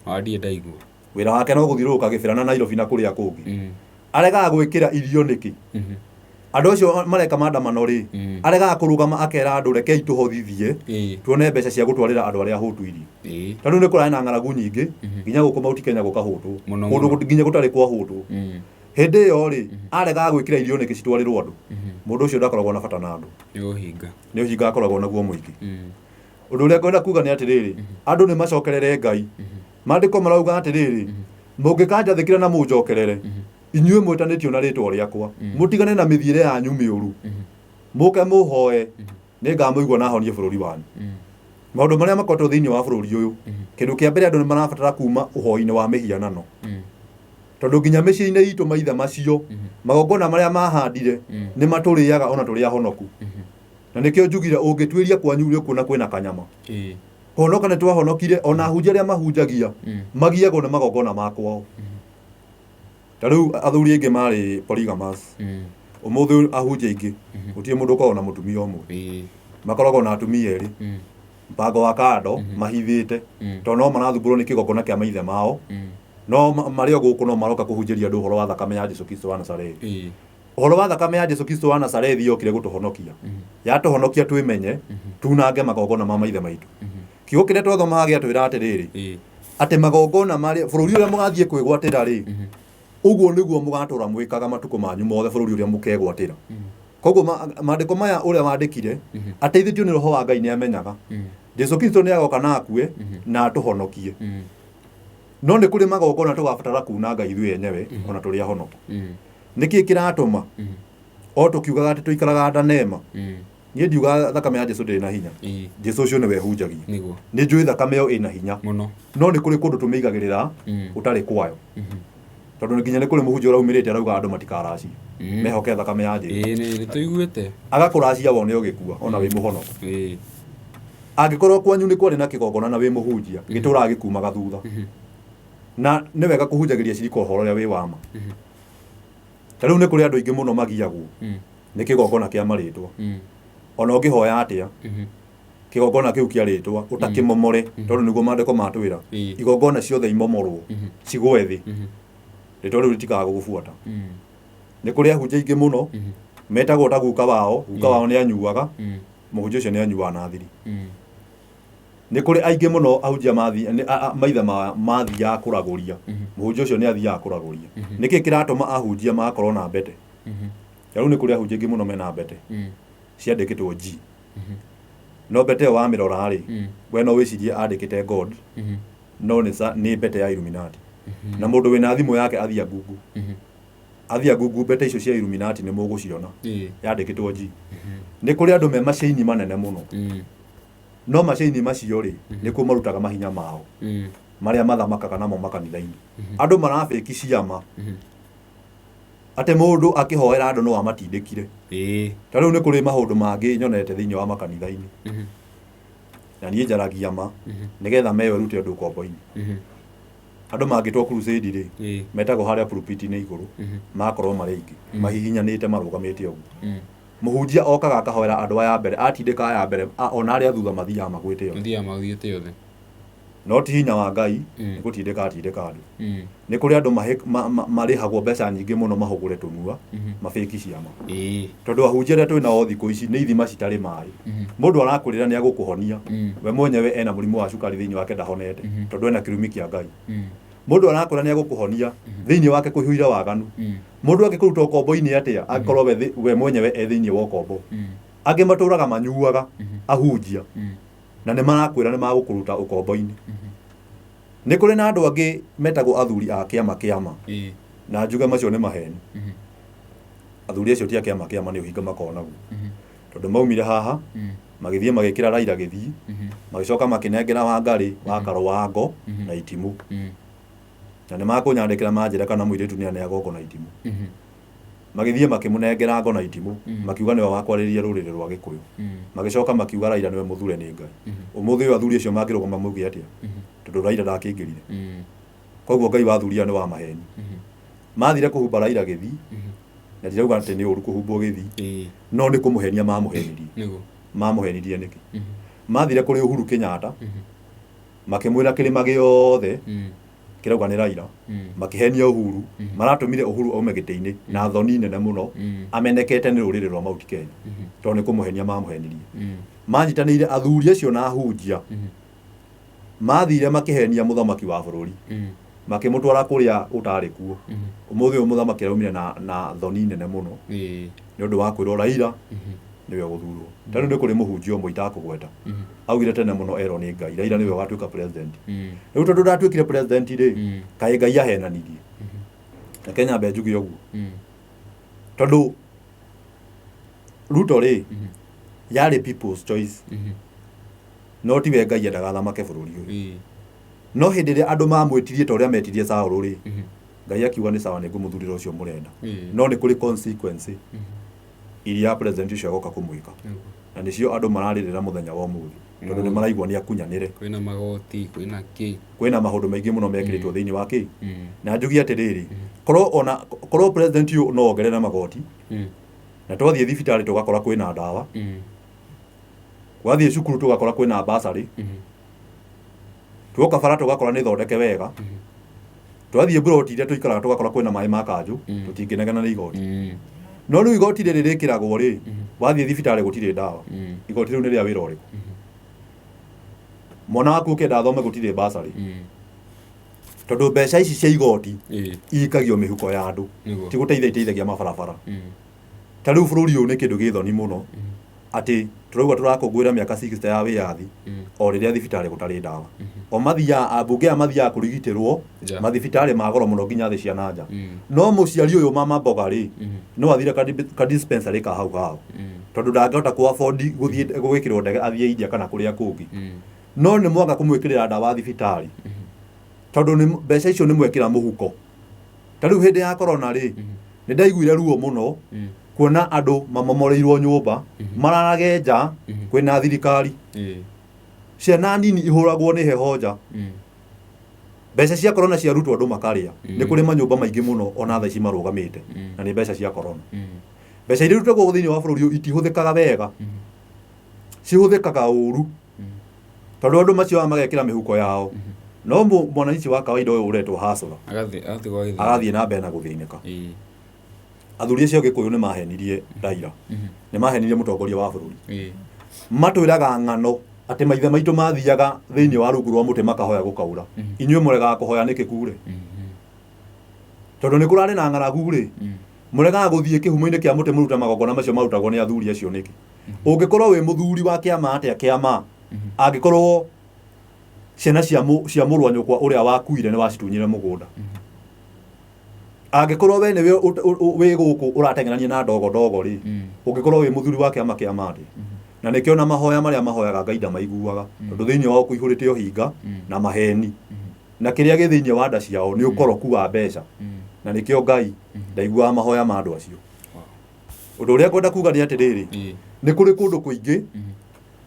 Wandiĩ ndaigua. Wĩra wake no gũthiũrũrũka gĩbĩra na Nairobi na kũrĩa kũngĩ. Aregaga gwĩkĩra irio nĩkĩ? Andũ acio mareka maandamano rĩ, aregaga kũrũgama akera andũ, rekei tũhothithie tuone mbeca cia gũtwarĩra andũ arĩa ahũtu irio. Ta rĩu nĩ kũrarĩ na ng'aragu nyingĩ nginya gũkũ Mount Kenya gũkahũtwo kũndũ nginya gũtarĩ kwahũtwo. Hĩndĩ ĩyo rĩ, aregaga gwĩkĩra irio nĩkĩ citwarĩrwo andũ? Mũndũ ũcio ndakoragwo na bata na andũ. Nĩ ũhinga. Nĩ ũhinga akoragwo naguo mũingĩ. Ũndũ ũrĩa ngwenda kuga nĩ atĩrĩrĩ, andũ nĩ macokerere Ngai. Maandĩko marauga atĩrĩrĩ, mũngĩkanjathĩkĩra na mũnjokerere inyuĩ mwĩtanĩtio na rĩtwa rĩakwa, mũtigane na mĩthiĩre yanyu mĩũru, mũke mũhoe, nĩ ngamũigua na honie bũrũri wanyu. Maũndũ marĩa makoretwo thĩinĩ wa bũrũri ũyũ, kĩndũ kĩa mbere andũ nĩ marabatara kuma ũhoi-inĩ wa mĩhianano, tondũ nginya mĩciĩ-inĩ itũ maithe macio magongona marĩa mahandire nĩ matũrĩaga ona tũrĩ ahonoku. Na nĩkĩo njugire ũngĩtuĩria kwanyu nĩ ũkuona kwĩna kanyama. Kũhonoka nĩ twahonokire, ona ahunjia arĩa mahunjagia magiagwo nĩ magongona ma kwao. Ta rĩu athuri aingĩ marĩ polygamous. Ũmũthĩ ahunjia aingĩ gũtirĩ mũndũ ũkoragwo na mũtumia ũmwe. Makoragwo na atumia erĩ. Mpango wa kando mahithĩte. Tondũ no marathumbũrwo nĩ kĩgongona kĩa maithe mao. No marĩ o gũkũ no maroka kũhunjĩria andũ ũhoro wa thakame ya Jesu Kristo wa Nazarethi. Ũhoro wa thakame ya Jesu Kristo wa Nazarethi yokire gũtũhonokia. Yatũhonokia twĩmenye, tunange magongona ma maithe maitũ. Kiugo kĩrĩa twathomaga gĩatwĩra atĩrĩrĩ, atĩ magongona marĩa bũrũri ũrĩa mũgathiĩ kwĩgwatĩra rĩ, ũguo nĩguo mũgatũra mwĩkaga matukũ manyu mothe bũrũri ũrĩa mũkegwatĩra. Koguo maandĩko maya ũrĩa wandĩkire ateithĩtio nĩ Roho wa Ngai nĩ amenyaga Jesu Kristo nĩ agoka na akue na atũhonokie. No nĩ kũrĩ magongona tũgabatara kunanga ithuĩ enyewe ona tũrĩ ahonoku. Nĩkĩ kĩratũma o tũkiugaga atĩ tũikaraga ndanema? Niĩ ndiugaga thakame ya Jesu ndĩrĩ na hinya. Jesu ũcio nĩwe hunjagia. Nĩ njũĩ thakame ĩyo ĩna hinya. No nĩ kũrĩ kũndũ tũmĩigagĩrĩra gũtarĩ kwayo. Tondũ nginya nĩ kũrĩ mũhunjia ũraumĩrĩte arauga andũ matikaracie. Mehoke thakame ya Jesu. Ĩĩ nĩ tũiguĩte. Agakũracia wone ũgĩkua ona wĩ mũhonoku. Angĩkorwo kwanyu nĩ kwarĩ na kĩgongona na wĩ mũhunjia, gĩtũraga gĩkumaga thutha. Na nĩ wega kũhunjagĩria cirika ũhoro ũrĩa wĩ wa ma. Ta rĩu nĩ kũrĩ andũ aingĩ mũno magiagwo nĩ kĩgongona kĩa marĩtwa. Ona ũngĩhoya atĩa, kĩgongona kĩu kĩa rĩtwa ũtakĩmomore, tondũ nĩguo maandĩko matwĩra, igongona ciothe imomorwo, cigwe thĩ, rĩtwa rĩu rĩtikaga gũgũbuata. Nĩ kũrĩ ahunjia aingĩ mũno metagwo ta guka wao, guka wao nĩ anyuaga, mũhunjia ũcio nĩ anyuaga na thiri. Nĩ kũrĩ aingĩ mũno ahunjia maithe mathiaga kũragũria, mũhunjia ũcio nĩ athiaga kũragũria. Nĩkĩ kĩratũma ahunjia magakorwo na mbete? Ta rĩu nĩ kũrĩ ahunjia aingĩ mũno mena mbete ciandĩkĩtwo G. No mbete ĩyo wamĩrora rĩ, we no wĩcirie andĩkĩte God, no nĩ mbete ya Illuminati. Na mũndũ wĩna thimũ yake athiĩ Google. Athiĩ Google mbete icio cia Illuminati nĩ mũgũciona. Yandĩkĩtwo G. Nĩ kũrĩ andũ me macaini manene mũno. No macaini macio rĩ, nĩkuo marutaga mahinya mao marĩa mathamakaga namo makanitha-inĩ. Andũ marabĩki ciama atĩ mũndũ akĩhoera andũ no amatindĩkire. Ta rĩu nĩ kũrĩ maũndũ mangĩ nyonete thĩinĩ wa makanitha-inĩ. Na niĩ njaragia ma nĩgetha meyo ĩrute andũ ũkombo-inĩ. Andũ mangĩtwo crusade rĩ, metagwo harĩa pulpit-inĩ igũrũ, magakorwo marĩ aingĩ, mahihinyanĩte marũgamĩte ũguo. Mũhunjia okaga akahoera andũ aya mbere, atindĩka aya mbere, ona arĩa thutha mathiaga magwĩte othe. Mathiaga magwĩte othe. No ti hinya wa Ngai, nĩ gũtindĩka atindĩka andũ. Nĩ kũrĩ andũ marĩhagwo mbeca nyingĩ mũno mahũgũre tũnua, mabĩki ciama. Tondũ ahunjia arĩa twĩ nao thikũ ici nĩ ithima citarĩ maĩ. Mũndũ arakwĩrĩra nĩ agũkũhonia, we mwenyewe ena mũrimũ wa cukari thĩinĩ wake ndahonete, tondũ ena kĩrumi kĩa Ngai. Mũndũ arakwĩra nĩ agũkũhonia, thĩinĩ wake kũihũire waganu. Mũndũ angĩkũruta ũkombo-inĩ atĩa angĩkorwo we mwenyewe e thĩinĩ wa ũkombo. Angĩ matũraga manyuaga ahunjia na nĩ marakwĩra nĩ magũkũruta ũkombo-inĩ. Nĩ kũrĩ na andũ angĩ metagwo athuri a kĩama kĩama na njuge macio nĩ maheni. Athuri acio ti a kĩama kĩama nĩ ũhinga makoragwo naguo. Tondũ maumire haha magĩthiĩ magĩkĩra Raila gĩthii, magĩcoka makĩnengera Wangari wa Karũa ngo na itimũ. Na nĩ makũnyandĩkĩra manjĩra kana mũirĩtu nĩ aneagwo ngo na itimũ. Magĩthiĩ makĩmũnengera ngo na itimũ, makiuga nĩwe wa kwarĩria rũrĩrĩ rwa Gĩkũyũ. Magĩcoka makiuga Raila nĩwe mũthure nĩ Ngai. Ũmũthĩ ũyũ athuri acio mangĩrũgama mauge atĩa? Tondũ Raila ndakĩingĩrire. Koguo Ngai wa athuri aya nĩ wa maheni. Mathire kũhumba Raila gĩthii, na ndirauga atĩ nĩ ũru kũhumbwo gĩthii, no nĩ kũmũhenia mamũhenirie. Mamũhenirie nĩkĩ? Mathire kũrĩ Uhuru Kenyatta, makĩmwĩra kĩrĩma gĩothe kĩrauga nĩ Raila, makĩhenia Uhuru, maratũmire Uhuru aume gĩtĩ-inĩ na thoni nene mũno, amenekete nĩ rũrĩrĩ rwa Mount Kenya, tondũ nĩ kũmũhenia mamũhenirie. Manyitanĩire athuri acio na ahunjia, mathire makĩhenia mũthamaki wa bũrũri, makĩmũtwara kũrĩa ũtarĩ kuo. Ũmũthĩ ũyũ mũthamaki araumire na thoni nene mũno, nĩ ũndũ wa kwĩrwo Raila nĩwe ũgũthurwo. Ta rĩu nĩ kũrĩ mũhunjia ũmwe itakũgweta, augire tene mũno erwo nĩ Ngai, Raila nĩwe ũgatuĩka president. Rĩu tondũ ndatuĩkire president rĩ, kaĩ Ngai ahenanirie? Reke nyambe njuge ũguo. Tondũ Ruto rĩ, yarĩ people's choice. No tiwe Ngai endaga athamake bũrũri ũyũ. No hĩndĩ ĩrĩa andũ mamwĩtirie ta ũrĩa metirie Saũlũ rĩ, Ngai akiuga nĩ sawa nĩ ngũmũthurĩra ũcio mũrenda. No nĩ kũrĩ consequence iria president ũcio agoka kũmwĩka. Na nĩcio andũ mararĩrĩra mũthenya wa ũmũthĩ. Tondũ nĩ maraigua nĩ akunyanĩre. Kwĩna magoti, kwĩna kĩ. Kwĩna maũndũ maingĩ mũno mekĩrĩtwo thĩinĩ wa kĩ. Na njugie atĩrĩrĩ, korwo ona korwo president ũyũ no ongerere magoti, na twathiĩ thibitarĩ tũgakora kwĩna ndawa, twathiĩ cukuru tũgakora kwĩna bursary, tuoka bara tũgakora nĩ thondeke wega, twathiĩ mburoti iria tũikaraga tũgakora kwĩna maĩ ma kanjũ, tũtingĩnegena nĩ igoti. No rĩu igoti rĩrĩ rĩkĩragwo rĩ, wathiĩ thibitarĩ gũtirĩ ndawa. Igoti rĩu nĩ rĩa wĩra ũrĩkũ? Mwana waku ũkĩenda athome gũtirĩ bursary. Tondũ mbeca ici cia igoti ikagio mĩhuko ya andũ. Ti gũteithia iteithagia mabarabara. Ta rĩu bũrũri ũyũ nĩ kĩndũ gĩ thoni mũno atĩ tũrauga tũrakũngũĩra mĩaka 60 ya wĩyathi o rĩrĩa thibitarĩ gũtarĩ ndawa. O mathiaga ambunge aya mathiaga kũrigitĩrwo mathibitarĩ ma goro mũno nginya thĩ cia na nja. No mũciari ũyũ mama mboga rĩ, no athire ka dispensary ka hau hao. Tondũ ndangĩhota kũ afford gũthiĩ gwĩkĩrwo ndege athiĩ India kana kũrĩa kũngĩ. No nĩ mwaga kũmwĩkĩrĩra ndawa thibitarĩ. Tondũ nĩ mbeca icio nĩ mwekĩra mũhuko. Ta rĩu hĩndĩ ya corona rĩ, nĩ ndaiguire ruo mũno kuona andũ mamomoreirwo nyũmba, mararage nja kwĩna thirikari. Ciana nini ihũragwo nĩ heho nja. Mbeca cia corona ciarutwo andũ makarĩa. Nĩ kũrĩ manyũmba maingĩ mũno ona thaa ici marũgamĩte na nĩ mbeca cia corona. Mbeca iria irutagwo thĩinĩ wa bũrũri ũyũ itihũthĩkaga wega. Cihũthĩkaga ũru. Tondũ andũ macioyaga magekĩra mĩhuko yao. No mwananchi wa kawaida ũyũ ũretwo hustler agathiĩ na mbere na gũthĩnĩka. Athuri acio a Gĩkũyũ nĩ mahenirie Raila. Nĩ mahenirie mũtongoria wa bũrũri. Matwĩraga ng'ano atĩ maithe maitũ mathiaga thĩinĩ wa rungu rwa mũtĩ makahoya gũkaura. Inyuĩ mũregaga kũhoya nĩkĩ kure? Tondũ nĩ kũrarĩ na ng'aragu rĩ, mũregaga gũthiĩ kĩhumo-inĩ kĩa mũtĩ mũrute magongona macio marutagwo nĩ athuri acio nĩkĩ? Ũngĩkorwo wĩ mũthuri wa kĩama atĩa kĩama, angĩkorwo ciana cia mũrũ wa nyũkwa ũrĩa wakuire nĩ wacitunyire mũgũnda. Angĩkorwo we nĩwe wĩ gũkũ ũrateng'erania na ndogo ndogo rĩ, ũngĩkorwo wĩ mũthuri wa kĩama kĩama atĩa? Na nĩkĩo na mahoya marĩa mahoyaga Ngai ndamaiguaga, tondũ thĩinĩ wao kũihũrĩte ũhinga na maheni. Na kĩrĩa gĩ thĩinĩ wa nda ciao nĩ ũkoroku wa mbeca. Na nĩkĩo Ngai ndaiguaga mahoya ma andũ acio. Ũndũ ũrĩa ngwenda kuga nĩ atĩrĩrĩ, nĩ kũrĩ kũndũ kũingĩ,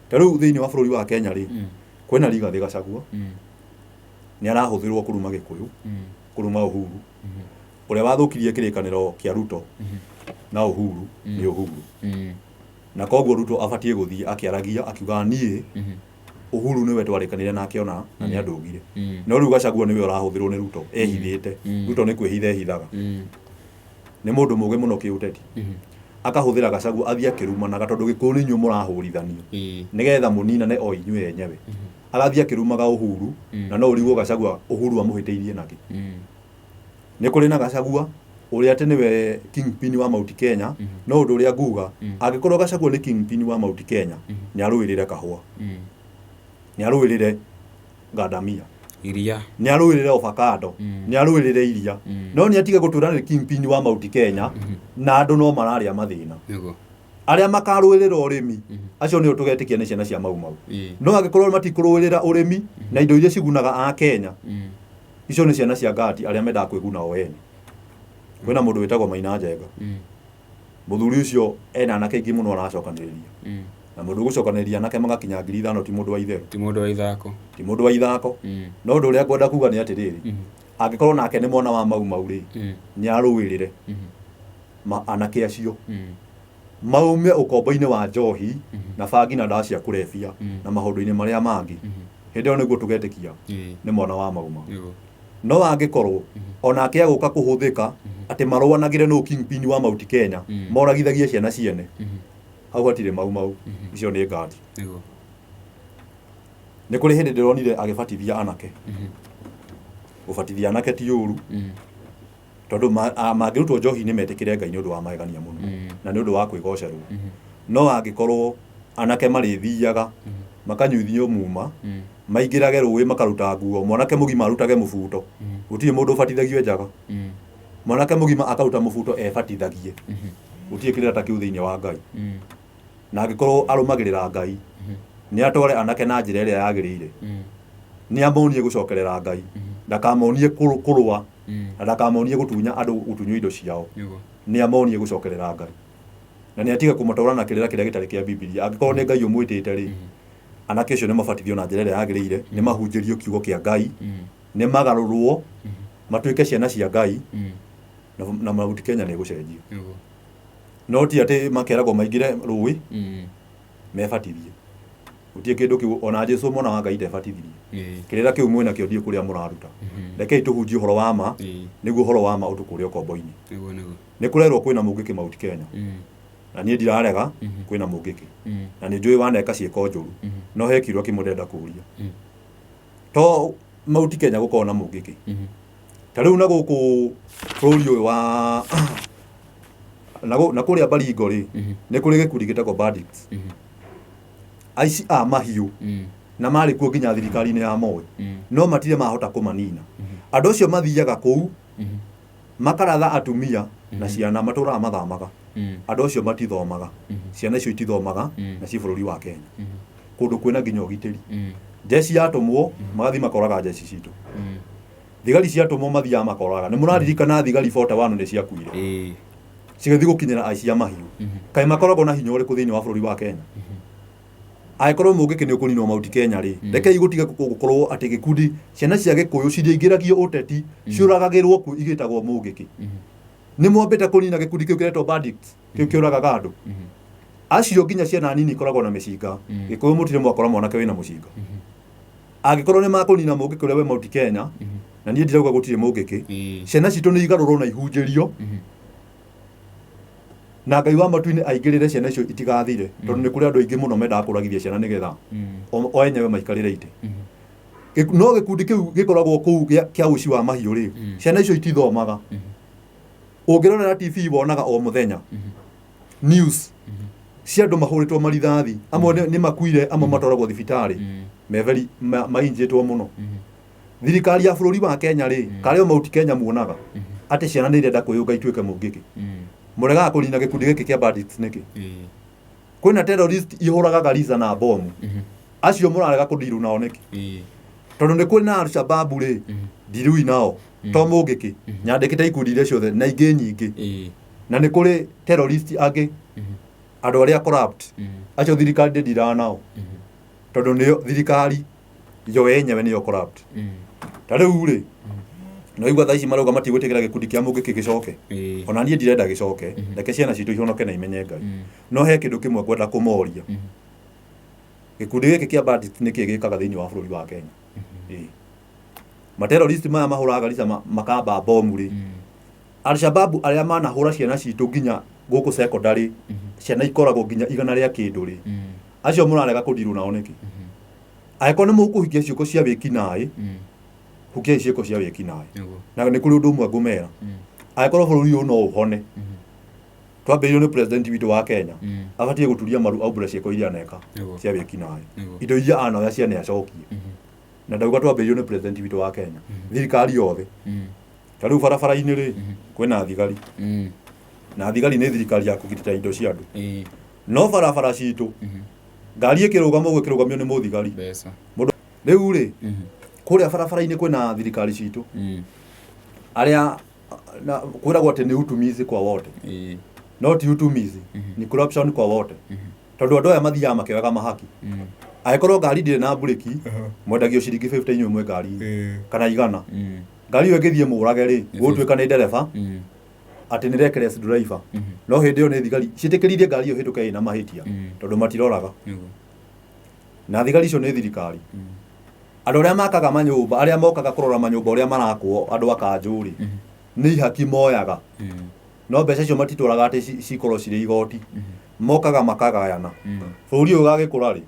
ta rĩu thĩinĩ wa bũrũri wa Kenya rĩ, kwĩna Rigathĩ Gachagua, nĩ arahũthĩrwo kũruma Gĩkũyũ, kũruma Uhuru. Ũrĩa wathũkirie kĩrĩkanĩro kĩa Ruto na Uhuru nĩ Uhuru. Na koguo Ruto abatiĩ gũthiĩ akĩaragia akiugaga niĩ Uhuru nĩwe twarĩkanĩire nake ona na nĩ andũgire. No rĩu Gachagua nĩwe ũrahũthĩrwo nĩ Ruto ehithĩte. Ruto nĩ kwĩhitha ehithaga. Nĩ mũndũ mũgĩ mũno kĩũteti. Akahũthĩra Gachagua athiĩ akĩrumanaga tondũ Gĩkũyũ nĩ inyuĩ mũrahũrithanio. Nĩgetha mũninane o inyuĩ enyewe. Agathiĩ akĩrumaga Uhuru na no ũrigwo Gachagua Uhuru amũhĩtĩirie nakĩ. Nĩ kũrĩ na Gachagua ũrĩa atĩ nĩwe kingpin wa Mount Kenya, no ũndũ ũrĩa nguga, angĩkorwo Gachagua nĩ kingpin wa Mount Kenya, nĩ arũĩrĩre kahũa. Nĩ arũĩrĩre ngandamia. Iria. Nĩ arũĩrĩre avocado. Nĩ arũĩrĩre iria. No nĩ atige gũtwĩra nĩ kingpin wa Mount Kenya na andũ no mararĩa mathĩna. Arĩa makarũĩrĩra ũrĩmi, acio nĩo tũgetĩkia nĩ ciana cia Mau Mau. No angĩkorwo matikũrũĩrĩra ũrĩmi na indo iria cigunaga a Kenya, icio nĩ ciana cia ngati arĩa mendaga kwĩguna o ene. Kwĩna mũndũ wĩtagwo Maina Njenga. Mũthuri ũcio ena anake aingĩ mũno aracokanĩrĩria. Na mũndũ ũgũcokanĩrĩria anake magakinya 5,000 ti mũndũ wa itherũ. Ti mũndũ wa ithako. Ti mũndũ wa ithako. No ũndũ ũrĩa ngwenda kuga nĩ atĩrĩrĩ, angĩkorwo nake nĩ mwana wa Mau Mau rĩ, nĩ arũĩrĩre anake acio maume ũkombo-inĩ wa njohi na bangi na ndawa cia kũrebia na maũndũ-inĩ marĩa mangĩ. Hĩndĩ ĩyo nĩguo tũgetĩkia nĩ mwana wa Mau Mau. No angĩkorwo onake agũka kũhũthĩka atĩ marũanagĩre nũ kingpin wa Mount Kenya, moragithagie ciana ciene, hau hatirĩ Mau Mau, icio nĩ ngati. Nĩ kũrĩ hĩndĩ ndĩronire agĩbatithia anake. Gũbatithia anake ti ũru, tondũ mangĩrutwo njohi-inĩ metĩkĩre Ngai nĩ ũndũ wa magegania mũno na nĩ ũndũ wa kwĩgocerwo. No angĩkorwo anake marĩthiaga makanyuithio muma, maingĩrage rũĩ makaruta nguo, mwanake mũgima arutage mũbuto, gũtirĩ mũndũ ũbatithagio njaga. Mwanake mũgima akaruta mũbuto ebatithagie, gũtirĩ kĩrĩra ta kĩu thĩinĩ wa Ngai. Na angĩkorwo arũmagĩrĩra Ngai, nĩ atware anake na njĩra ĩrĩa yagĩrĩire. Nĩ amonie gũcokerera Ngai, ndakamonie kũrũa, na ndakamonie gũtunya andũ gũtunywo indo ciao. Nĩ amonie gũcokerera Ngai. Na nĩ atige kũmatwara na kĩrĩra kĩrĩa gĩtarĩ kĩa Bibilia. Angĩkorwo nĩ Ngai ũmwĩtĩte rĩ, Anake acio nĩ mabatithio na njĩra ĩrĩa yagĩrĩire, nĩ mahunjĩrio kiugo kĩa Ngai, nĩ magarũrwo matuĩke ciana cia Ngai, na Mount Kenya nĩ ĩgũcenjio. No ti atĩ makeragwo maingĩre rũĩ mebatithie. Gũtirĩ kĩndũ kĩu ona Jesu mwana wa Ngai ndebatithirie. Kĩrĩra kĩu mwĩna kĩo ndiũĩ kũrĩa mũraruta. Rekei tũhunjie ũhoro wa ma nĩguo ũhoro wa ma ũtũkũre ũkombo-inĩ. Nĩ kũrerwo kwĩna mũngĩkĩ Mount Kenya. Na niĩ ndirarega kwĩna mũngĩkĩ. Na nĩ njũĩ waneka ciĩko njũru. No he kĩũria kĩmwe ndĩrenda kũria. To Mount Kenya gũkorwo na mũngĩkĩ. Ta rĩu na gũkũ bũrũri ũyũ wa na kũrĩa Baringo rĩ, nĩ kũrĩ gĩkundi gĩtagwo bandits. Aici a mahiũ na marĩ kuo nginya thirikari-inĩ ya Moi, no matirĩ mahota kũmanina. Andũ acio mathiaga kũu makaratha atumia na ciana, matũraga mathamaga. Andũ acio matithomaga, ciana icio itithomaga na ci bũrũri wa Kenya kũndũ kwĩna nginya ũgitĩri. Jeshi yatũmwo magathiĩ makoraga jeshi citũ, thigari ciatũmwo mathiaga makoraga. Nĩ mũraririkana thigari 41 nĩ ciakuire cigĩthiĩ gũkinyĩra aici a mahiũ. Kaĩ makoragwo na hinya ũrĩkũ thĩinĩ wa bũrũri wa Kenya? Angĩkorwo mũngĩkĩ nĩ ũkũninwo Mount Kenya rĩ, rekei gũtige gũkorwo atĩ gĩkundi ciana cia Gĩkũyũ ciriaingĩragio ũteti, ciũragagĩrwo kuo igĩtagwo mũngĩkĩ. Nĩ mwambĩte kũnina gĩkundi kĩu kĩretwo bandits, kĩu kĩũragaga andũ acio, nginya ciana nini ikoragwo na mĩcinga. Gĩkũyũ mũtirĩ mwakora mwanake wĩna mũcinga. Angĩkorwo nĩ makũnina mũngĩkĩ ũrĩa wĩ Mount Kenya, na niĩ ndirauga gũtirĩ mũngĩkĩ, ciana citũ nĩ igarũrwo na ihunjĩrio na Ngai wa matu-inĩ aingĩrĩre ciana icio itigathire, tondũ nĩ kũrĩ andũ aingĩ mũno mendaga kũragithia ciana nĩgetha o enyewe maikarĩre itĩ. No gĩkundi kĩu gĩkoragwo kũu kĩa ũici wa mahiũ rĩ, ciana icio itithomaga. Ũngĩrorera TV wonaga o mũthenya news cia andũ mahũrĩtwo marithathi, amwe nĩ makuire, amwe matwaragwo thibitarĩ meveri mainjĩtwo mũno. Thirikari ya bũrũri wa Kenya rĩ, karĩ o Mount Kenya muonaga atĩ ciana nĩ irenda kwĩyũnga ituĩke mũngĩkĩ? Mũregaga kũnina gĩkundi gĩkĩ kĩa bandits nĩkĩ? Kwĩna terrorist ihũraga Garissa na bomu, acio mũrarega kũndirũ nao nĩkĩ? Tondũ nĩ kwĩ na Alshababu rĩ, ndirui nao to mũngĩkĩ nyandĩkĩte ikundi iria ciothe na ingĩ nyingĩ. Na nĩ kũrĩ terrorist angĩ, andũ arĩa corrupt, acio thirikari ndĩndiraga nao tondũ nĩyo thirikari yo yenyewe nĩyo corrupt. Ta rĩu rĩ, no igua thaa ici marauga matigwĩtĩkĩra gĩkundi kĩa mũngĩkĩ gĩcoke. Ona niĩ ndirenda gĩcoke, reke ciana citũ ihonoke na imenye Ngai. No he kĩndũ kĩmwe ngwenda kũmoria, gĩkundi gĩkĩ kĩa bandits nĩkĩ gĩkaga thĩinĩ wa bũrũri wa Kenya? Ĩĩ. Materrorist maya mahũraga Garissa makamba bomu rĩ, Alshababu arĩa manahũra ciana citũ nginya gũkũ secondary, ciana ikoragwo nginya 100 rĩa kĩndũ rĩ, acio mũrarega kũndirwo nao nĩkĩ? Angĩkorwo nĩ mũkũhingia ciĩko cia wĩkinaĩ, hukiai ciĩko cia wĩkinaĩ. Na nĩ kũrĩ ũndũ ũmwe ngũmera, angĩkorwo bũrũri ũyũ no ũhone, twambĩrĩirio nĩ president witũ wa Kenya, abatiĩ gũturia maru aumbũre ciĩko iria aneka cia wĩkinaĩ. Indo iria anoya ciane acokie. Na ndauga twambĩrĩirio nĩ president witũ wa Kenya, thirikari yothe. Ta rĩu barabara-inĩ rĩ, kwĩna thigari, na thigari nĩ thirikari ya kũgitĩra indo cia andũ. No barabara citũ, ngari ĩkĩrũgama ũguo ĩkĩrũgamio nĩ mũthigari. Mbeca. Mũndũ rĩu rĩ, kũrĩa barabara-inĩ kwĩna thirikari citũ arĩa na kwĩragwo atĩ nĩ utumizi kwa wote. No ti utumizi, ni corruption kwa wote, tondũ andũ aya mathiaga makĩoyaga mahaki. Angĩkorwo ngari ndĩrĩ na mburĩki, mwendagio ciringi 50 inyuĩ mwĩ ngari-inĩ, kana 100. Ngari ĩyo ĩngĩthiĩ mũrage rĩ, gũgũtuĩka nĩ ndereba atĩ nĩ reckless driver, no hĩndĩ ĩyo nĩ thigari ciĩtĩkĩririe ngari ĩyo ĩhĩtũke ĩna mahĩtia, tondũ matiroraga. Na thigari icio nĩ thirikari. Andũ arĩa makaga manyũmba, arĩa mokaga kũrora manyũmba ũrĩa marakwo, andũ a kanjũ rĩ, nĩ ihaki moyaga. No mbeca icio matitwaraga atĩ cikorwo cirĩ igoti, mokaga makagayana. Bũrũri ũyũ ũgagĩkũra rĩ,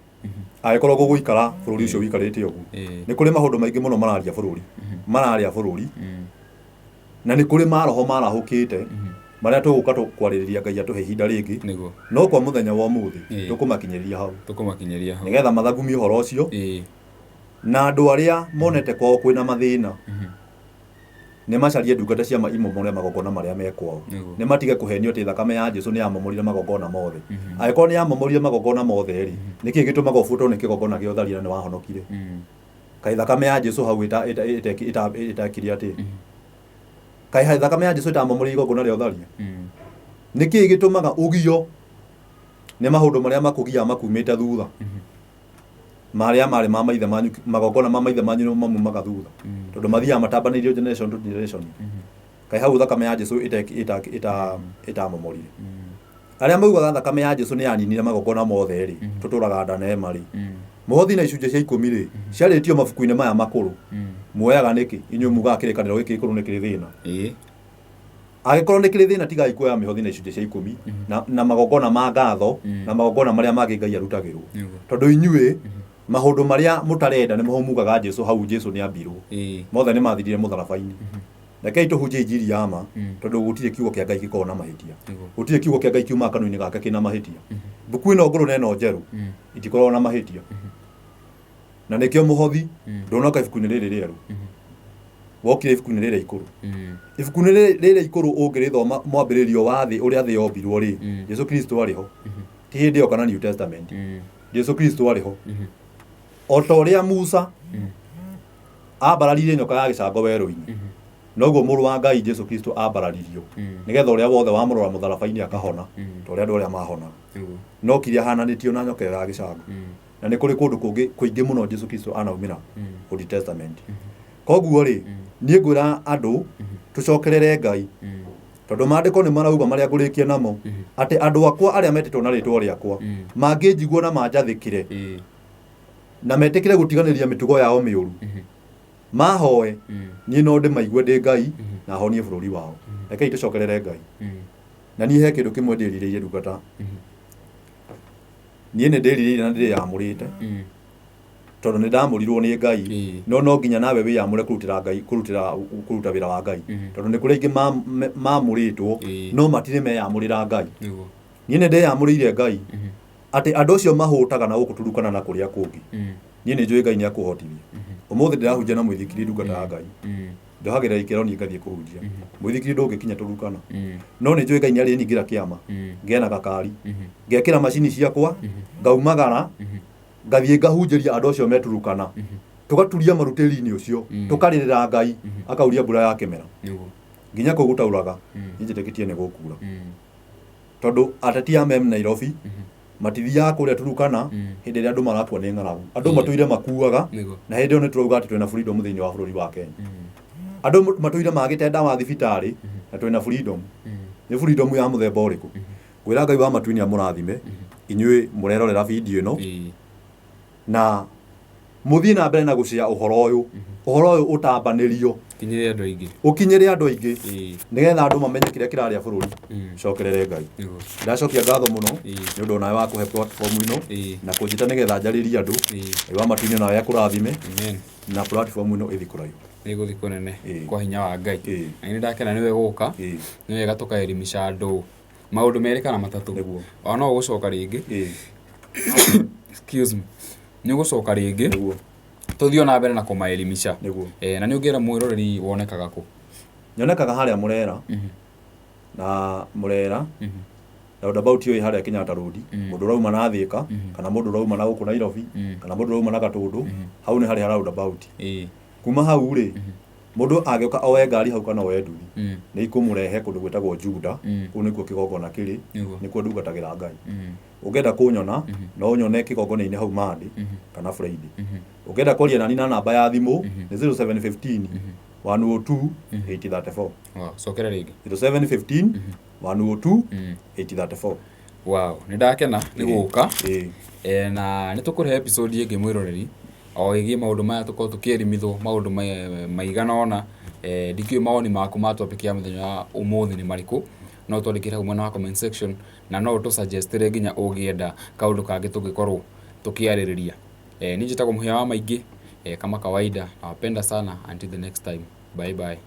angĩkorwo gũgũikara bũrũri ũcio ũikarĩte ũguo? Nĩ kũrĩ maũndũ maingĩ mũno mararia bũrũri, mararĩa bũrũri, na nĩ kũrĩ maroho marahũkĩte marĩa tũgũka kwarĩrĩria Ngai atũhe ihinda rĩngĩ. No kwa mũthenya wa ũmũthĩ, tũkũmakinyĩria hau. Tũkũmakinyĩria hau. Nĩgetha mathagumie ũhoro ũcio. Na andũ arĩa monete kwao kwĩna mathĩna, nĩ macarie ndungata cia ma imomore magongona marĩa me kwao. Nĩ matige kũhenio atĩ thakame ya Jesu nĩ yamomorire magongona mothe. Angĩkorwo nĩ yamomorire magongona mothe rĩ, nĩkĩ gĩtũmaga ũbutwo nĩ kĩgongona gĩa ũtharia na nĩ wahonokire? Kaĩ thakame ya Jesu hau ĩtekire atĩ? Kaĩ thakame ya Jesu ĩtamomorire igongona rĩa ũtharia? Nĩkĩ gĩtũmaga ũgio nĩ maũndũ marĩa makũgiaga makumĩte thutha? Marĩa marĩ ma maithe manyu, magongona ma maithe manyu nĩmo mamumaga thutha, tondũ mathiaga matambanĩirio generation to generation. Kaĩ hau thakame ya Jesu ĩtamomorire? Arĩa maugaga thakame ya Jesu nĩ yaninire magongona mothe rĩ, tũtũraga nda na ema rĩ, mũhothi na icunjĩ cia 10 rĩ, ciarĩtio mabuku-inĩ maya makũrũ, muoyaga nĩkĩ? Inyuĩ mugaga kĩrĩkanĩro gĩkĩ gĩkũrũ nĩ kĩrĩ thĩna. Angĩkorwo nĩ kĩrĩ thĩna, tigai kuoya mĩhothi na icunjĩ cia 10 na magongona ma ngatho na magongona marĩa mangĩ Ngai arutagĩrwo, tondũ inyuĩ maũndũ marĩa mũtarenda nĩmo mugaga Jesu hau Jesu nĩ ambirwo. Mothe nĩ mathirire mũtharaba-inĩ. Rekei tũhunjie injiri ya ma, tondũ gũtirĩ kiugo kĩa Ngai gĩkoragwo na mahĩtia. Gũtirĩ kiugo kĩa Ngai kiumaga kanua-inĩ gake kĩna mahĩtia. Mbuku ĩno ngũrũ na ĩno njerũ itikoragwo na mahĩtia, na nĩkĩo mũhothi ndũnoka ibuku-inĩ rĩrĩ rĩerũ, wokire ibuku-inĩ rĩrĩa ikũrũ. Ibuku-inĩ rĩrĩa ikũrũ ũngĩrĩthoma mwambĩrĩrio wa thĩ, ũrĩa thĩ yombirwo rĩ, Jesu Kristo arĩ ho. Ti hĩndĩ ĩyo kana New Testament, Jesu Kristo arĩ ho. O ta ũrĩa Musa ambararirie nyoka ya gĩcango werũ-inĩ, noguo mũrũ wa Ngai Jesu Kristo ambararirio, nĩgetha ũrĩa wothe wamũrora mũtharaba-inĩ akahona, ta ũrĩa andũ arĩa mahonaga. No kiria ahananĩtio na nyoka ĩyo ya gĩcango. Na nĩ kũrĩ kũndũ kũngĩ kũingĩ mũno Jesu Kristo anaumĩra Old Testament. Koguo rĩ, niĩ ngwĩra andũ tũcokerere Ngai, tondũ maandĩko nĩ marauga marĩa ngũrĩkia namo, atĩ andũ akwa arĩa metĩtwo na rĩtwa rĩakwa mangĩnjigua na manjathĩkĩre na metĩkĩre gũtiganĩria mĩtugo yao mĩũru, mahoe, niĩ no ndĩmaigue ndĩ Ngai na honie bũrũri wao. Rekei tũcokerere Ngai. Na niĩ he kĩndũ kĩmwe ndĩrirĩirie, ndungata. Niĩ nĩ ndĩrirĩirie na ndĩyamũrĩte, tondũ nĩ ndamũrirwo nĩ Ngai. No no nginya nawe wĩyamũre kũrutĩra Ngai, kũrutĩra kũruta wĩra wa Ngai, tondũ nĩ kũrĩ aingĩ mamũrĩtwo no matirĩ meyamũrĩra Ngai. Niĩ nĩ ndĩyamũrĩire Ngai atĩ andũ acio mahũtaga na gũkũ Turukana na kũrĩa kũngĩ, niĩ nĩ njũĩ Ngai nĩ akũhotithia. Ũmũthĩ ndĩrahunjia na mũithikiri, ndungata ya Ngai. Ndohagĩrĩra ikĩro niĩ ngathiĩ kũhunjia. Mũithikiri ndũngĩkinya Turukana, no nĩ njũĩ Ngai nĩ arĩningĩra kĩama, ngĩe na gakari, ngekĩra macini ciakwa, ngaumagara, ngathiĩ ngahunjĩria andũ acio me Turukana, tũgaturia maru tĩri-inĩ ũcio, tũkarĩrĩra Ngai akauria mbura ya kĩmera. Nginya kũu gũtauraga, niĩ njĩtĩkĩtie nĩ gũkura, tondũ ateti a mem Nairobi matithiaga kũrĩa Turukana hĩndĩ ĩrĩa andũ marakua nĩ ng'aragu. Andũ matũire makuaga, na hĩndĩ ĩyo nĩ tũrauga atĩ twĩna freedom thĩinĩ wa bũrũri wa Kenya. Andũ matũire magĩte ndawa thibitarĩ na twĩna freedom. Nĩ freedom ya mũthemba ũrĩkũ? Ngwĩra Ngai wa matu-inĩ amũrathime inyuĩ mũrerorera video ĩno, na mũthiĩ na mbere na gũcĩa ũhoro ũyũ, ũhoro ũyũ ũtambanĩrio, Kinyĩre andũ aingĩ. Ũkinyĩre andũ aingĩ, nĩgetha andũ mamenye kĩrĩa kĩrarĩa bũrũri. Cokerere Ngai. Ndacokia ngatho mũno nĩ ũndũ onawe wa kũhe platform ĩno na kũnjĩta nĩgetha njarĩrie andũ. Ngai wa matu-inĩ nawe akũrathime na platform ĩno ĩthiĩ kũraihu. Nĩ gũthiĩ kũnene kwa hinya wa Ngai. Na nĩ ndakena nĩwe gũka. Nĩ wega tũkaelimisha andũ maũndũ merĩ kana matatũ. Ona no ũgũcoka rĩngĩ. Excuse me, nĩ ũgũcoka rĩngĩ, tũthiĩ ona mbere na kũmaelimisha. Na nĩ ũngĩra mwĩroreri wonekaga kũ? Nyonekaga harĩa Mũrera, na Mũrera roundabout ĩyo ĩ harĩa Kenyatta Road. Mũndũ ũrauma na Thĩka, kana mũndũ ũrauma na gũkũ Nairobi, kana mũndũ ũrauma na Gatũndũ, hau nĩ harĩa roundabout. Kuma hau rĩ, mũndũ angĩũka oe ngari hau kana oe nduthi, nĩ ikũmũrehe kũndũ gwĩtagwo Juda. Kũu nĩkuo kĩgongona kĩrĩ, nĩkuo ndungatagĩra Ngai. Ũngĩenda kũnyona, no ũnyone kĩgongona-inĩ hau Monday kana Friday. Ũngĩenda kwaria nani na namba ya thimũ nĩ 0715 102 834. Wow, cokera rĩngĩ. 0715 102 834. Wow, nĩ ndakena nĩ gũka. Na nĩ tũkũrehe episode ĩngĩ, mwĩroreri, o ĩgiĩ maũndũ maya, tũkorwo tũkĩelimithwo maũndũ maigana ũna. Ndikĩũĩ mawoni maku ma topic ya mũthenya wa ũmũthĩ nĩ marĩkũ. No twandĩkĩre hau mwena wa comment section, na no ũtũ-suggest-ĩre nginya ũngĩenda kaũndũ kangĩ tũngĩkorwo tũkĩarĩrĩria. Niĩ njĩtagwo Mũhĩa wa Maingĩ, kama kawaida nawapenda sana, until the next time, bye bye.